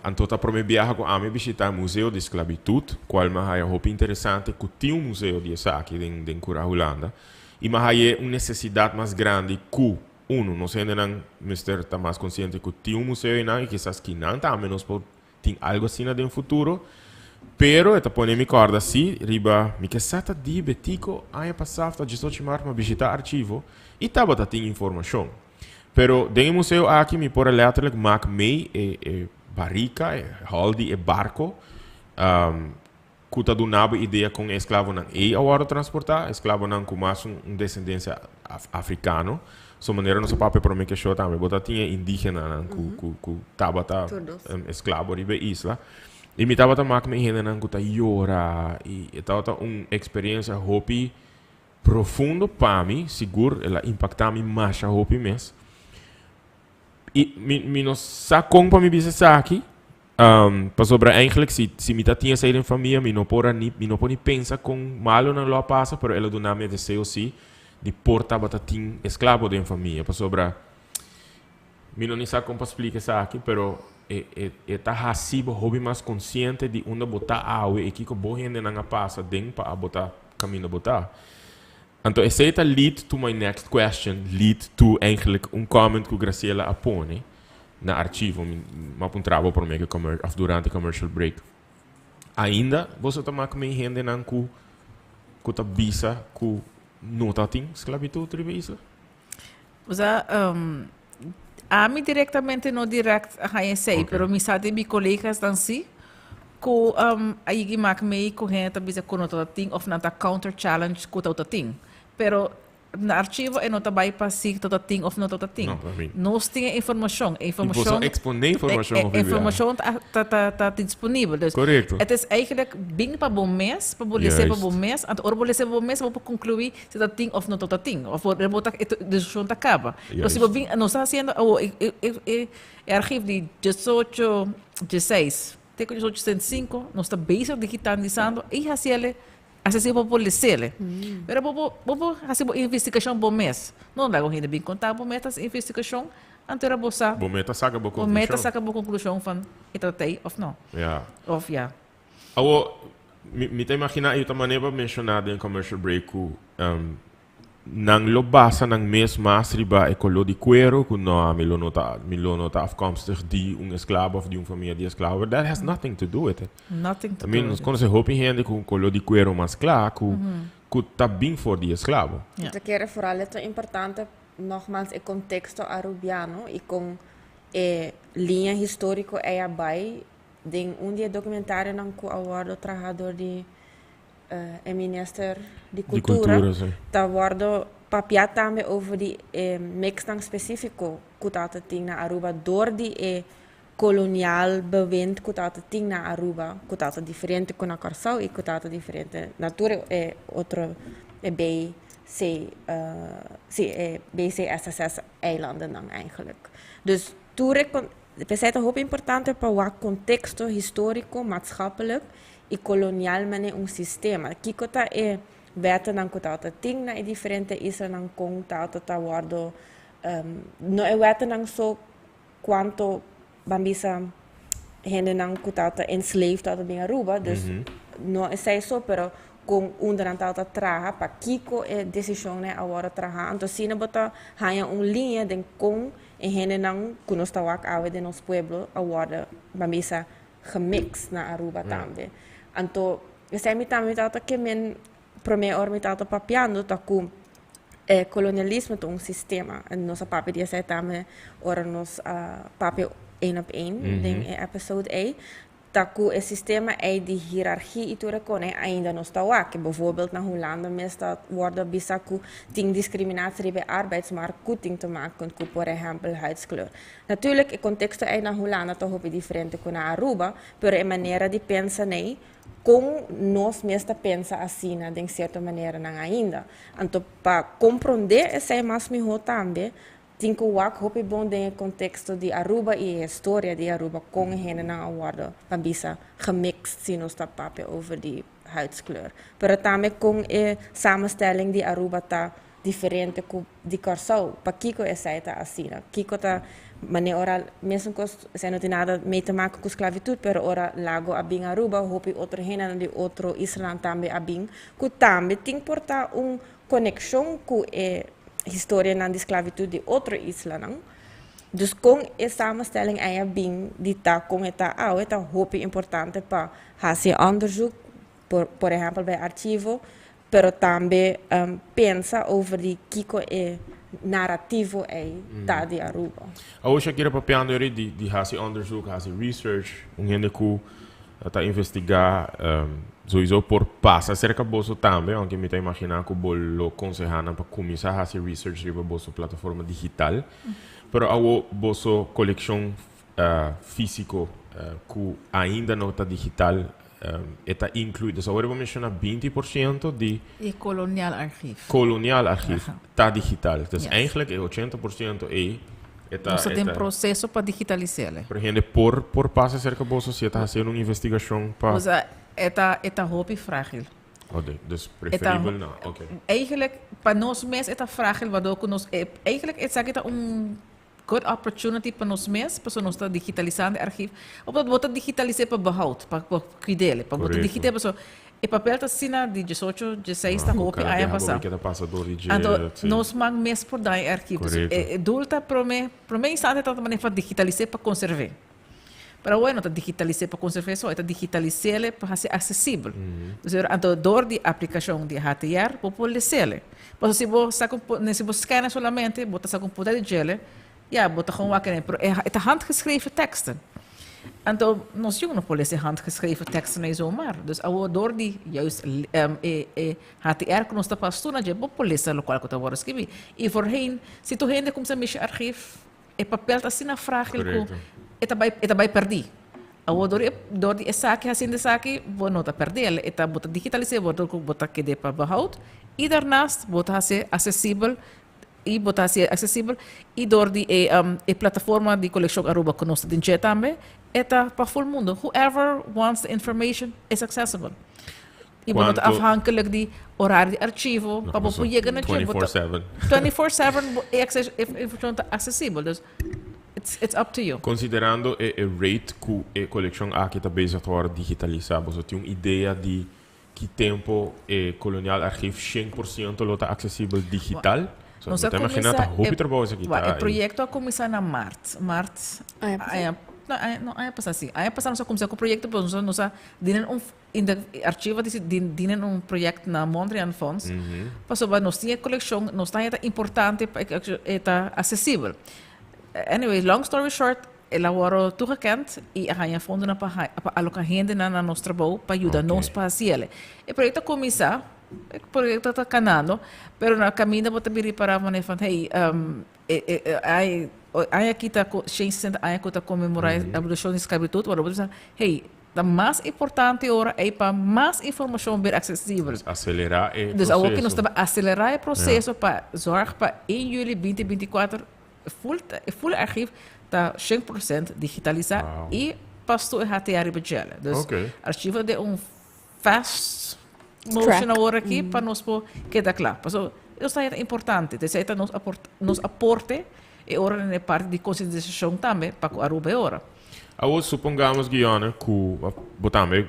Anto ta promé biaha ku ami bishita e Museo di Sklabitut, kual mi a haya hopi interesante ku tin un museo di esaki den den Kura Hulanda. I mi a haye un nesesidat mas grandi ku, unu, nos hendenan mester ta mas konsiente ku tin un museo einan i kisas kinan tambe nos por tin algu asina den futuro. Pero e ta pone mi kòrda si riba mi ke sa ta di Betico aña pasá ta 18 mart mi a bishitá archivo i tabata tin informashon. Pero den e museo aki mi por a letterlijk mak mee e e barika, e hòl di e barko ku ta duna bo idea kon e esklavonan ei a wòrdu transportá, esklavonan ku mas un desendensia afrikano. So manera nos a papia prome ke show tambe bo ta tin e indigenanan ku ku ku tabata esklabo riba e isla. I mi tabata mak mi hendenan ku ta yora i e tabata un eksperensia hopi profundo pa mi, sigur el a impakta mi masha hopi mes. I mi mi no sa kon pa mi bisa esaki, pasobra eigenlijk si si mi ta tin esei den famia mi no por a ni mi no por ni pensa kon malo nan lo a pasa, pero el a duna mi e deseo si di por tabata tin esklabo den famia, pasobra Mi no ni sa kon pa splika esaki, pero e e e ta hasi bo hopi mas konsiente di unda bo ta awe i kiko bo hendenan a pasa den pa a bo ta kaminda bo ta. Anto esei ta lead to my next question, lead to eigenlijk un comment ku Graciela a pone na archivo. Mi a puntra bo prome ku commer of durante commercial break. Ainda boso ta mak mei hendenan ku ku ta bisa ku no ta tin sklabitut riba e isla? Osa, um, ami directamente no direct a haña esei, okay. pero mi sa di mi colegasnan si, ku um, a yigi mak mei ku hende ta bisa ku no ta tin of nan ta counter challenge ku ta tin. Pero na archivo e no ta bai pa si ta tin of no ta tin. No, Nos tin e informacion. E informacion, expone informacion. E, e, informacion ta, ta, ta, ta disponibel. Dus Correcto. Het is eigenlijk bing pa bo mes, pa bo lese pa bo mes. Anto ora bo lese pa bo mes, bo por conclui Si ta tin of no ta tin. Of bo bo ta e discusion ta caba. Pero si bo bin nos ta haciendo awo e e e e e archief di diesocho dieseis te cu diesocho sesenta i sinku nos ta bezig digitalisando y haciele asesibel pa bo por lesele. Pero bo bo bo por haci bo investigacion bo mes. No laga un hende bin conta bo mes ta haci investigacion. Anto era bo sa. Bo meta saca bo Bo meta conclusion. saca bo conclusion van e ta tei of no. Ja. Of ja. Awo, mi, mi ta imagina e ta manera pa menciona den commercial break ku nan lo basa nan mes mas riba e color di cuero ku no, mi lo no ta, mi lo no ta afkomstig di un esclavo of di un famia di esclavo. But that has nothing to do with it. Nothing to I mean, do nos with it. conoce hopi hende ku un color di cuero mas cla ku ta bin for di esclavo. Ja. Ta kere vooral e ta importante nogmaals e contexto arubiano y con e linea historico ey a bay den un di e documentarionan cu a wordo traha door di e minister di Di cultura, cultura, si. Ta wordo papia tambe over di e mixnan specifico cu ta tin na Aruba door di e kolonial bewind ku tabata tin na Aruba, ku tabata diferente ku na Kòrsou i ku tabata diferente na tur e otro e BC, sí, e BCSSS eilandennan eigenlijk. Dus tur e kon, p'esei ta hopi importante pa wak konteksto históriko, maatschappelijk i kolonial manera un sistema. Kiko ta e wettenan ku tabata tin na e diferente islanan kon tabata ta wòrdu, no e wettenan so Cuanto ban bisa hendenan cu tabata enslaved tabata bin Aruba, dus no esey so, pero con unda nan tabata traha, pakico e decisionnan a wordo traha. Anto asina bo ta haya un liña den con e hendenan cu nos ta wak awe den nos pueblo a wordo, ban bisa, gemix na Aruba tambe. Anto esey mi tambe tabata ke men prome ora mi tabata papiando ta cu E kolonialismo ta un sistema. Nos a papia di esei tambe ora nos a papia één op één den e episode ei. Ta ku e sistema ei di hierargia i tur e kos ei ainda nos ta wak. Bijvoorbeeld na Hulanda mes ta wòrdu bisa ku tin diskriminatie riba e arbeidsmarkt ku tin te maken ku por ehèmpel huidskleur. Natuurlijk e konteksto ei na Hulanda ta hopi diferente ku na Aruba, pero e manera di pensa nei Kon nos mes ta pensa asina den sierto maneranan ainda? Anto pa komprondé esei mas mihó tambe, tin ku wak hopi bon den e konteksto di Aruba i e historia di Aruba kon e hendenan a wòrdu, pa bisa, gemixt si nos ta papia over di huidskleur. Pero tambe kon e samenstelling di Aruba ta diferente ku di Kòrsou. Pakiko esei ta asina? Kiko ta manera ora mesun kos, esei no tin nada mee te maken ku sklavitut, pero ora Lago a bin Aruba, hopi otro hendenan di otro islanan tambe a bin, ku tambe tin por ta un konekshon ku e historianan di sklavitut di otro islanan. Dus kon e samenstelling ei a bin di ta kon e ta awe ta hopi importante pa hasi e onderzoek, por por ehèmpel bij archivo, Pero tambe pensa over di kiko e narativo ei ta di Aruba. Awor Shakira papiando eri di di hasi onderzoek, hasi research, un hende ku ta investigá sowiso por pasa serka boso tambe, aunke mi ta imaginá ku bo lo konsehá nan pa kuminsá hasi research riba boso plataforma digital. Pero awor boso kolekshon físiko ku ainda no ta digital e ta inkluí, dus awor bo menshoná 20% di E kolonial archief. Kolonial archief ta digital. Dus eigenlijk e 80% ei e ta Nos ta den proseso pa digitalis'é. Pero hende por pasa serka boso si e ta hasiendo un investigashon pa. Osea e ta e ta hopi frágil. Oh, dus preferibel no, oké. Eigenlijk pa nos mes e ta frágil waardoor ku nos eigenlijk esaki ta un Good opportunity pa nos mes, pasobra nos ta digitalisando e archief. Omdat bo ta digitalis'é pa behoud, pa bo kuid'é, pa bo ta digit'é pasobra e papel ta asina di diesocho, dieseis ta hopi aña pasá. Anto nos man mes por daña e archief. Dus e doel ta promé, promé instante ta manera pa digitalis'é pa konserv'é. Pero awor e no ta digitalis'é pa konserv'é so, e ta digitalis'é pa hasié aksesibel. Dus anto dor di aplikashon di HTR bo por les'é. Pasobra si bo saka un si bo scanne solamente, bo ta saka un poder di djele, ya, bo ta gewoon wak enen. Pero e ta handgeschreven teksten. Anto nos yu no por lesa e handgeschreven teksten ei zomaar. Dus awor dor di juist e e HTR ku nos ta pas tur na dje, bo por lesa lokual ku ta wòrdu skibí. I voorheen, si tur hende kumsa mishi archief, E papel ta asina frágil ku e ta bai e ta bai pèrdí. Awor dor di dor di esaki hasiendo esaki bo no ta pèrdé el, e ta bo ta digitalis'é bo dor ku bo ta ked'é pa behoud i daarnaast bo ta hasié asesibel i bo ta hasié aksesibel i dor di e e plataforma di Kolekshon Aruba ku nos ta den dje tambe e ta pa ful mundu. Whoever wants the information is accessible. Y bo no ta Cuanto- afhankelijk di horario di archivo No, pa bo por yega na dje. Bo ta 24/7. 24/7 bo e acces e informacion ta accesibel. Dus it's up to you. Considerando e rate cu e coleccion aki ta bezig ta worde digitalisa, boso tin un idea di ki tempo e Koloniaal Archief 100% lo ta accesibel digital? So, Nos mi a ta imagina cuminsa ta hopi e trabou esaki Wa, ta e ahí. proyecto a cuminsa na maart. Maart Aña pasa. aña, no, aña, no, aña pasa si. Aña pasa nos a cuminsa cu proyecto, pero nos a dinen un in de archivo dici dinen un project na Mondriaan Fonds. Pasobra nos tin e coleccion, nos ta haya ta importante pa e ta accesibel. Anyway, long story short, el a wòrdu toegekend i a haña fondonan pa pa aloka hendenan na nos trabou pa yuda nos pa hasi el. E proyekto a kuminsá, e proyekto ta kanando, pero na kaminda bo ta bin ripará manera van hey, e aña aki ta shen sesenta aña ku ta konmemorá e abolishon di sklabitut, wòrdu bo ta bisa hey, ta mas importante ora ei pa mas informashon ber aksesibel. Dus aselerá e Dus awor ku nos proseso. ta aselerá e proseso pa zòrg pa 1 juli 2024 Full e full archief ta 100% digitalisá Wow. i pas tur e HTA riba djele. Dus Oké. archivo den un fast motion Track. awor aki pa nos por keda kla. Pasobra nos ta haya importante. Esei ta nos aport nos aporte e ora den e parti di konsientisashon tambe pa ku Aruba e ora. Awor supongamos Guiona ku bo tambe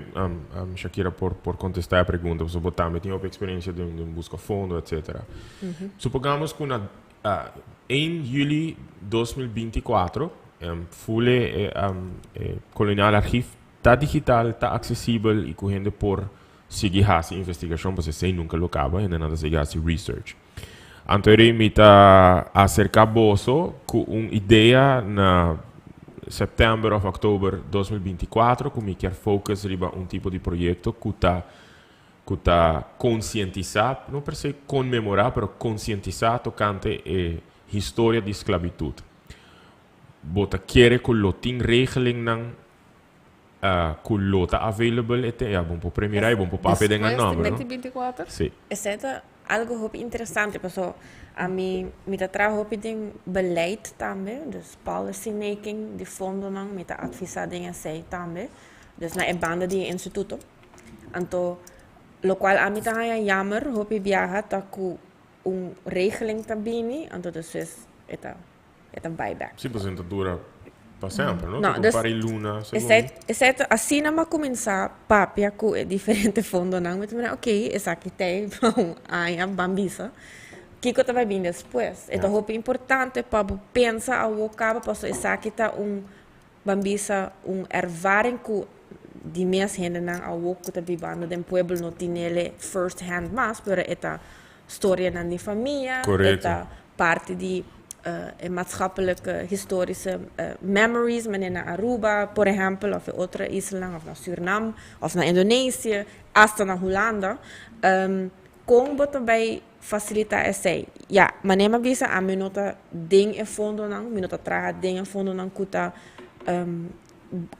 Shakira por por kontestá e pregunta pasobra bo tambe tin hopi eksperensia den den buska fondo etcetera. Supongamos ku na 1 juli 2024, full e Koloniaal Archief ta digital, ta aksesibel i ku hende por sigui hasi investigashon, pasobra esei nunka lo kaba, hendenan ta sigui hasi research. Anto eri mi ta aserká boso ku un idea na sèptèmber òf òktober 2024 ku mi kier focus riba un tipo di proyekto ku ta ku ta konsientisá, no per se konmemorá, pero konsientisá tokante e historia di sklabitut. Bo ta kere ku lo tin regelingnan ku lo ta available e te, ya bon por premirá i bon por papia den nan nòmber, no? Despues di 2024? Sí. Esei ta algo hopi interesante paso ami mi ta traha hopi den beleid tambe, dus policy making di fondonan mi ta advisá den esei tambe, dus na e banda di e instituto. Anto lokual ami ta haña jammer hopi biaha ta ku un regeling ta bini, anto despues e ta e ta bai bek. Sí, pasobra ta dura pa semper, no? No, Ta dus un par di luna, segun. Esei esei ta asina mi a kuminsá papia ku e diferente fondonan, mi ta mira oké esaki ta ei pa un aña ban bisa kiko ta bai bini despues. E ta hopi importante pa bo pensa awor kaba pasobra esaki ta un Ban bisa un ervaring ku di mes hendenan awor ku ta bibando den pueblo no tinele first hand mas, pero e ta storianan di famia, e ta parti di e maatschappelijke historische memories manera na Aruba por ehempel of e otro islanan of na Surinam of na Indonesië hasta na Hulanda. Kon bo ta bai Fasilitá esei. Ya, manera mi a bisa, ami no ta den e fondonan, mi no ta traha den e fondonan ku ta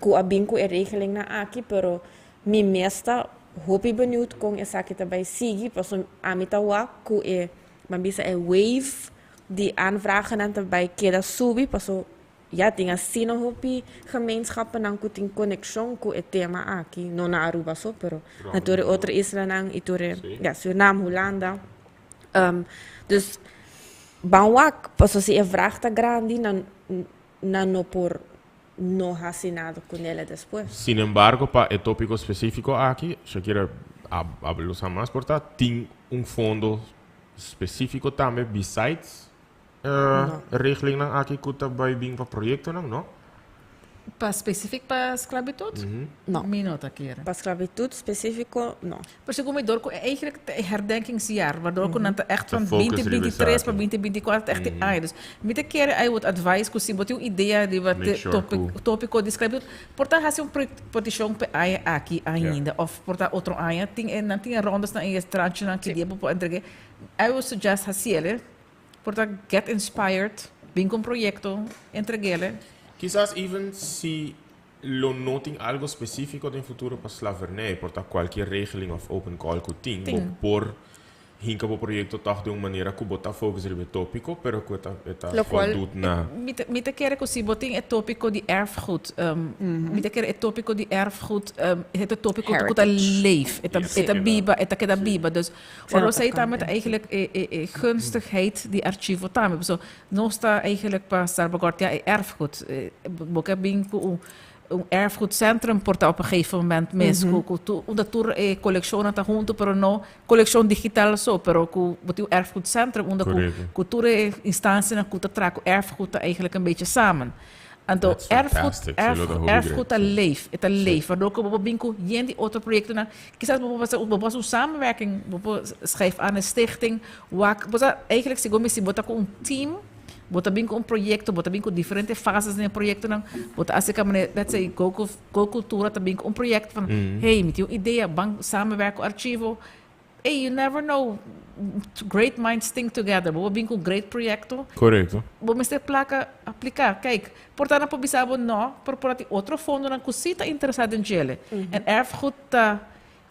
ku a bin ku e regelingnan aki, pero mi mes ta hopi beniut kon esaki ta bai sigui, pasobra ami ta wak ku e, mi a bisa e wave di aanvragennan ta bai keda subi, pasobra ya tin asina hopi gemeenschappennan ku tin konekshon ku e tema aki, no na Aruba so, pero na tur e otro islanan i tur e, ya, Surinam, Hulanda. Dus ban wak, pasobra si e vraag ta grandi, nan nan no por no hasi nada kunele despues. Sin embargo, pa e tópiko spesífiko aki, Shakira a a lo sa mas por ta, tin un fondo spesífiko tambe besides E regelingnan aki ku ta bai bin pa proyektonan, no? Pa spesifik pa sklabitut? No. Mi no ta kere. Pa sklabitut spesifiko, no. Pero segun mi dor ku eigenlijk ta e herdenkingsjaar, waardoor ku nan ta echt Ta van focus binti riba binti tres pa esaki. 2024 ta echt e aña. Dus mi ta kere I would advise ku si bo tin un idea riba Make te sure topic ku. topiko di sklabitut, por ta hasi un petishon p'e aña aki ainda òf por ta otro aña. Tin e nan tin e rondesnan i e tranchenan ki dia bo por entreg'é. I would suggest hasiel. Por ta get inspired, bin cu un proyecto, entreguele. Kisas even si lo no tin algo specifico den futuro pa slavernij, por ta cualkier regeling of open call cu tin, bo por Hinka bo proyecto toch di un manera cu bo ta focus riba e topico, pero cu e ta Locual voldoet na. Mi ta kere cu si bo tin e topico di erfgoed, mi ta kere e topico di erfgoed, e ta topico cu ta Heritage. leef, e ta, e ta biba, e ta keda biba. Dus, ora esey tambe ta eigenlijk e, e, e gunstigheid di archivo tambe. Pasobra nos ta eigenlijk pa salvaguardia e erfgoed. Bo ke bin cu un Un erfgoedcentrum por ta op een gegeven moment mes ku ku tur unda tur e kolekshonnan ta huntu pero no kolekshon digital so pero ku bo tin un erfgoedcentrum unda ku ku tur e instansianan ku ta traha ku erfgoed ta eigenlijk een beetje samen. Anto That's erfgoed fantastic. Sí, lo ta hopi erfgoed great, ta sí. leef, e ta leef waardoor ku bo por bin ku yen di otro proyektonan kisas bo por hasi bo por hasi un samenwerking bo por schrijf aan een stichting wak bo sa eigenlijk segun mi si bo ta ku un team. Bo ta bin ku un proyekto, bo ta bin ku diferente fases den e proyektonan, bo ta aserká manera, let's say, Go Go Cultura ta bin ku un proyekto van, hey, mi tin un idea, ban samenwerk ku archivo. Hey, you never know, great minds think together. Bo por bin ku un great proyekto. Korekto. Bo mester plaka apliká. Kijk, por ta nan por bisa bo no, pero por ta tin otro fondonan ku sí ta interesá den djele. En erfgoed ta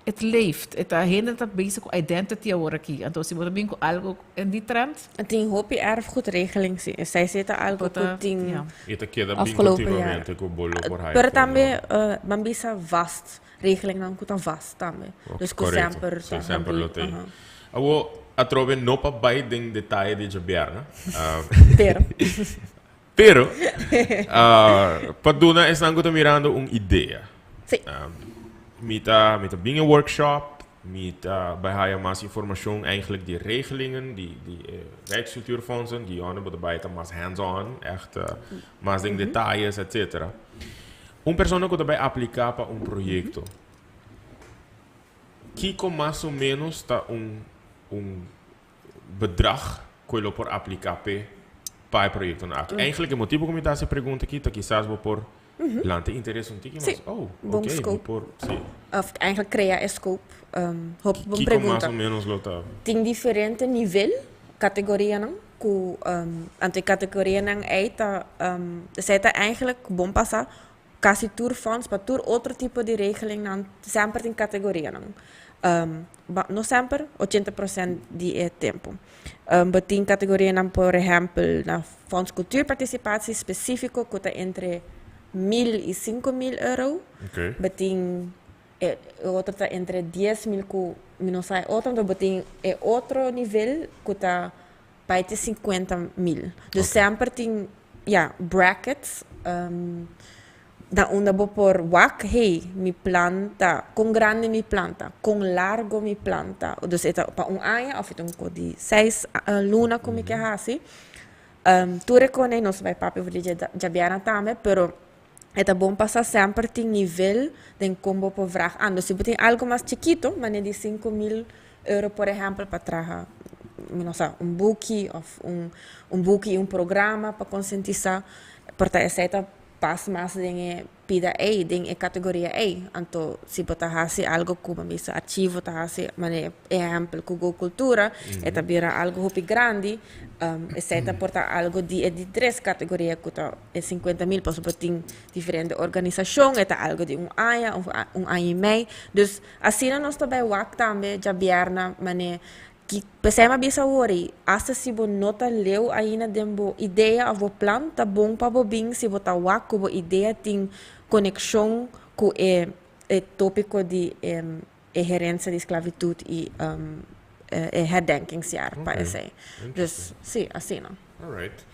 Het leeft. E ta hende ta bezig cu identity awor aki. Anto si bo ta bin cu algo en di trend. Tin hopi erfgoedregeling si. Esei si ta algo Bo cu ta, tin ja. E ta keda bin afgelopen jaar. continuamente cu bo lo por haya Pero fondo. tambe ban bisa vast. Regelingnan cu ta vast tambe. Dus cu Correcto. semper Si, ta semper lo habri. tin. Awor, atrobe no pa bay den detaye di djabièrnè. Pero. Pero, pa duna esnan ku ta mirando un idea. Sí. Mi ta, mi ta bin e workshop, mi ta bai haya mas informashon eigenlijk di regelingen, di, di e Rijkscultuurfondsen, Dionne bo ta bai ta mas hands on, echt mas den detayes, etcetera. Un persona ku ta bai apliká pa un proyekto, kiko mas o menos ta un, un bedrag ku e lo por apliká p'e pa e proyektonan aki? Eigenlijk e motibu ku mi ta hasi e pregunta aki ta kisas bo por lanta interes un tiki mas. Sí, Oh, bon oké, mi scope. por, sí. Of eigenlijk krea e scope. Hopi bon Kiko mas pregunta. o menos lo ta? Tin diferente nivel, kategorianan, ku anto e kategorianan ei ta, esei ta eigenlijk bon pasá Casi tur fonds, pa tur otro tipo di regelingnan semper tin categorianan. Ba, no semper, 80% di e tempo. Bo tin categorianan por ehempel na Fonds Cultuurparticipatie specifico cu ta entre 1000 y 5000 euro. Bo tin e otro ta entre 10.000 cu mi no sa e otro, anto bo tin e otro nivel cu ta bai te 50.000. Dus semper tin, ya, brackets na unda bo por wak, hey, mi plan ta, kon grandi mi plan ta, kon largo mi plan ta. Dus e ta pa un aña of e ta un ko di seis luna ku mi ke hasi. Tur e kone nos bai papia over di djabièrnè tambe, pero e ta bon pa sa semper tin nivel den kon bo por vraag aan. Dus si bo tin algo mas chikito, manera di 5000 euro por ehempel pa traha mi no sa un buki of un un buki y un programa pa concientisa por ta esey ta pas mas den e pida ey den e categoria ey anto si bo ta haci algo cu bo bisa archivo ta haci manera ehempel cu Go Cultura e ta bira algo hopi grandi esey ta por ta algo di e di tres categoria cu ta e 50.000 pasobra bo tin diferente organisacion e ta algo di un aña of un aña y mei dus Asina nos ta bai wak tambe djabièrnè manera ki p'esei mi a bisa awor ei, asta si bo no ta leu ainda den bo idea òf bo plan, ta bon pa bo bin si bo ta wak ku bo idea tin konekshon ku e e tópiko di e e herensia di sklavitut i e herdenkingsjaar pa esei. Dus si, asina. Alright.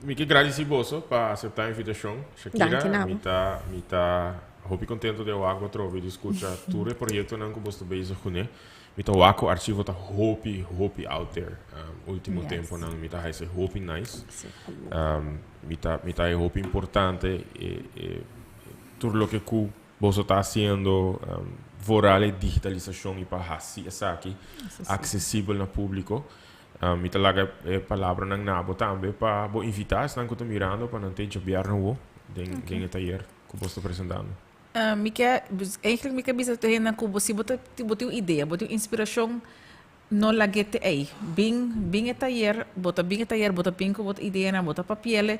Mi ke gradisi boso pa aseptá e invitashon, Shakira. Danki na bo. Mi ta mi ta hopi kontento di a wak bo atrobe di skucha tur e proyektonan ku bo sta bezig kuné. Mi ta wak ku archivo ta hopi hopi out there. Ultimo temponan mi ta haisi hopi nice. Mi ta mi ta e hopi importante e e tur loke ku boso ta hasiendo vooral e digitalisashon i pa hasi esaki aksesibel na públiko. Mi ta laga e palabranan na bo tambe pa bo invitá esnan ku ta mirando pa nan te djabièrnè awo den den e tayer ku bo sta presentando. Mi ke, eigenlijk mi ke bisa te hendenan ku bo si bo ta bo tin un idea, bo tin un inspirashon, no lag'é te ei. Bin bin e tayer, bo ta bin e tayer, bo ta bin ku bo ideanan, bo ta papi'el.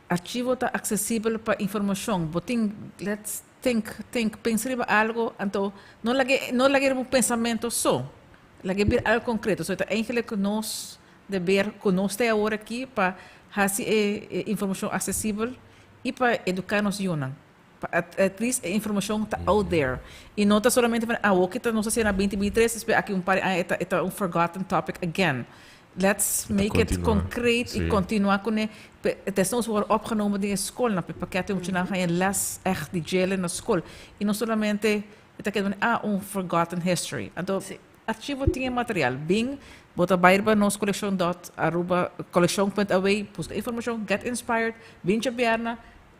Archivo ta aksesibel pa informashon. Bo tin, let's think, think, pensa riba algu, anto no lag'é no lag'é riba un pensamentu so. Laga bira algo concreto. So ta eigenlijk nos deber cu nos ta awor aki pa haci e informacion accesibel y pa educa nos yiunan. Pa at least e informacion ta out there. Y no ta solamente van awo ki ta nos a haci na 2023, despues aki un par di aña e ta un forgotten topic again. Let's make it concreet y continua cune. Desnoods worden opgenomen den e scolnan, pa e pakete muchanan haya les echt di djele na scol. Y no solamente e ta keda ah, un forgotten history. Anto archivo tin e material. Bin, bo ta bay riba nos coleccion dot aruba coleccion punt aw, busca informacion, get inspired, bin djabièrnè,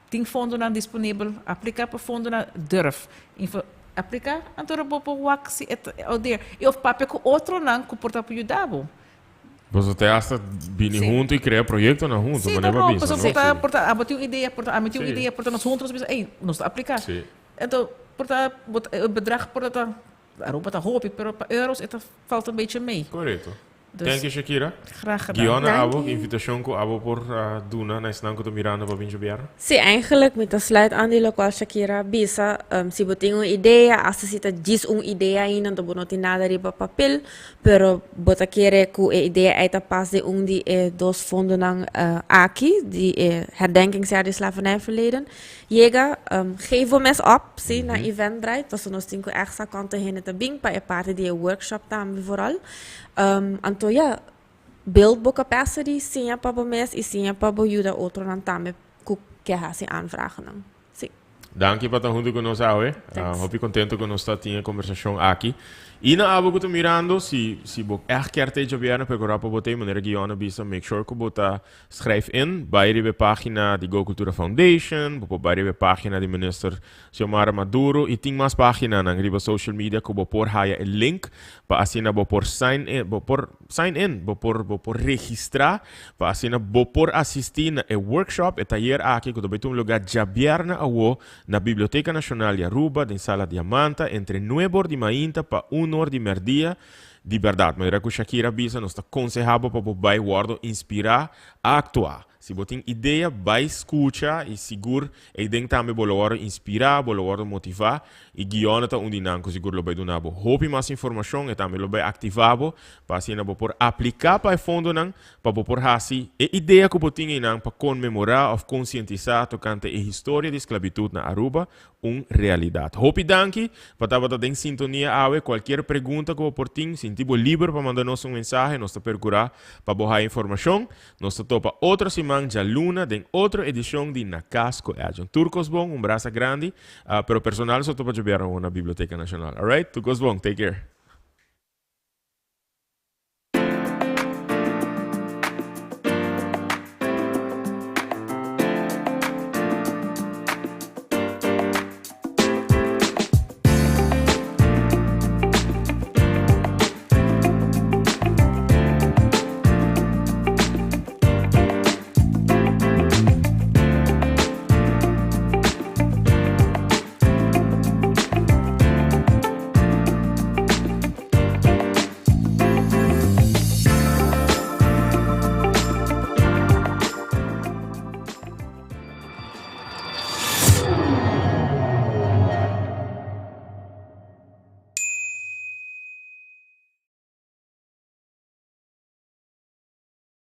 tin fondonan disponibel, aplica pa fondonan, durf. Info, aplica, anto bo por wak si e ta out there. Y of papia cu otronan cu por ta por yuda bo. Boso te hasta bini hunto y crea proyectonan hunto, Sí, manera no, bo a no, bisa, pasobra no? por ta, por ta abo tin un idea, por ta ami tin un idea, por ta nos hunto nos bisa, ey, nos ta aplica. Anto, por ta, bo ta, e bedrag por ta, Aruba ta hopi, pero pa euros e ta falta un beetje mee. Correcto. Dus, Thank you, Shakira. Graag gedaan. Giona, abo, Danki. Invitacion cu abo por duna na esnan cu ta mirando pa bin djobièrnè? Sí, eigenlijk mi ta sluit aan di locual Shakira a bisa. Si bo tin un idea, hasta si ta djis un idea ainda, anto bo no tin nada riba papel, pero bo ta kere cu e idea ei ta pas den un di e dos fondonan aki, di e Herdenkingsjaar di Slavernijverleden, Yega, geef bo mes op, sí, na Eventbrite, pasobra nos tin ku ègt sa kuantu hende ta bin pa e parti di e workshop tambe vooral. Anto ya, build bo capacity, siña pa bo mes i siña pa bo yuda otronan tambe ku ke hasi aanvragennan. Sí. Danki pa ta huntu ku nos awe. Thanks. Hopi kontentu ku nos ta tin e kombersashon aki. I na abo ku ta mirando, si si bo ègt kier ta e djabièrnè, perkurá pa bo ta e manera Giona bisa, make sure ku bo ta Schrijf in, bai riba e pagina di Go Cultura Foundation, bo por bai riba e pagina di Minister Xiomara Maduro y tin mas paginanan riba social media cu bo por haya e link pa asina bo por sign in, bo por sign in, bo por bo por registra pa asina bo por asisti na e workshop, e tayer aki cu ta bai tuma lugar djabièrnè awo na Biblioteca Nacional di Aruba den Sala Diamanta entre nuebe or di mainta pa un or di merdia. Di bèrdat, manera ku Shakira a bisa, nos ta konsehá bo pa bo bai wòrdu inspirá a aktuá. Si bo tin idea, bai skucha i sigur eiden tambe bo lo wòrdu inspirá, bo lo wòrdu motivá i Giona ta un di nan ku sigur lo bai duna bo hopi mas informashon, e tambe lo bai aktivá bo pa asina bo por apliká pa e fondonan pa bo por hasi e idea ku bo tin einan pa konmemorá òf konsientisá tokante e historia di sklabitut na Aruba un realidad. Hopi danki pa tabata den sintonia awe. Cualkier pregunta cu bo por tin, sinti bo liber pa manda nos un mensahe. Nos ta percura pa bo haya informacion. Nos ta topa otro siman djaluna den otro edicion di Na Cas cu Edjean. Tur cos bon, un brasa grandi, pero personal so topa djobièrnè na Biblioteca Nacional. Alright? Tur cos bon. Take care.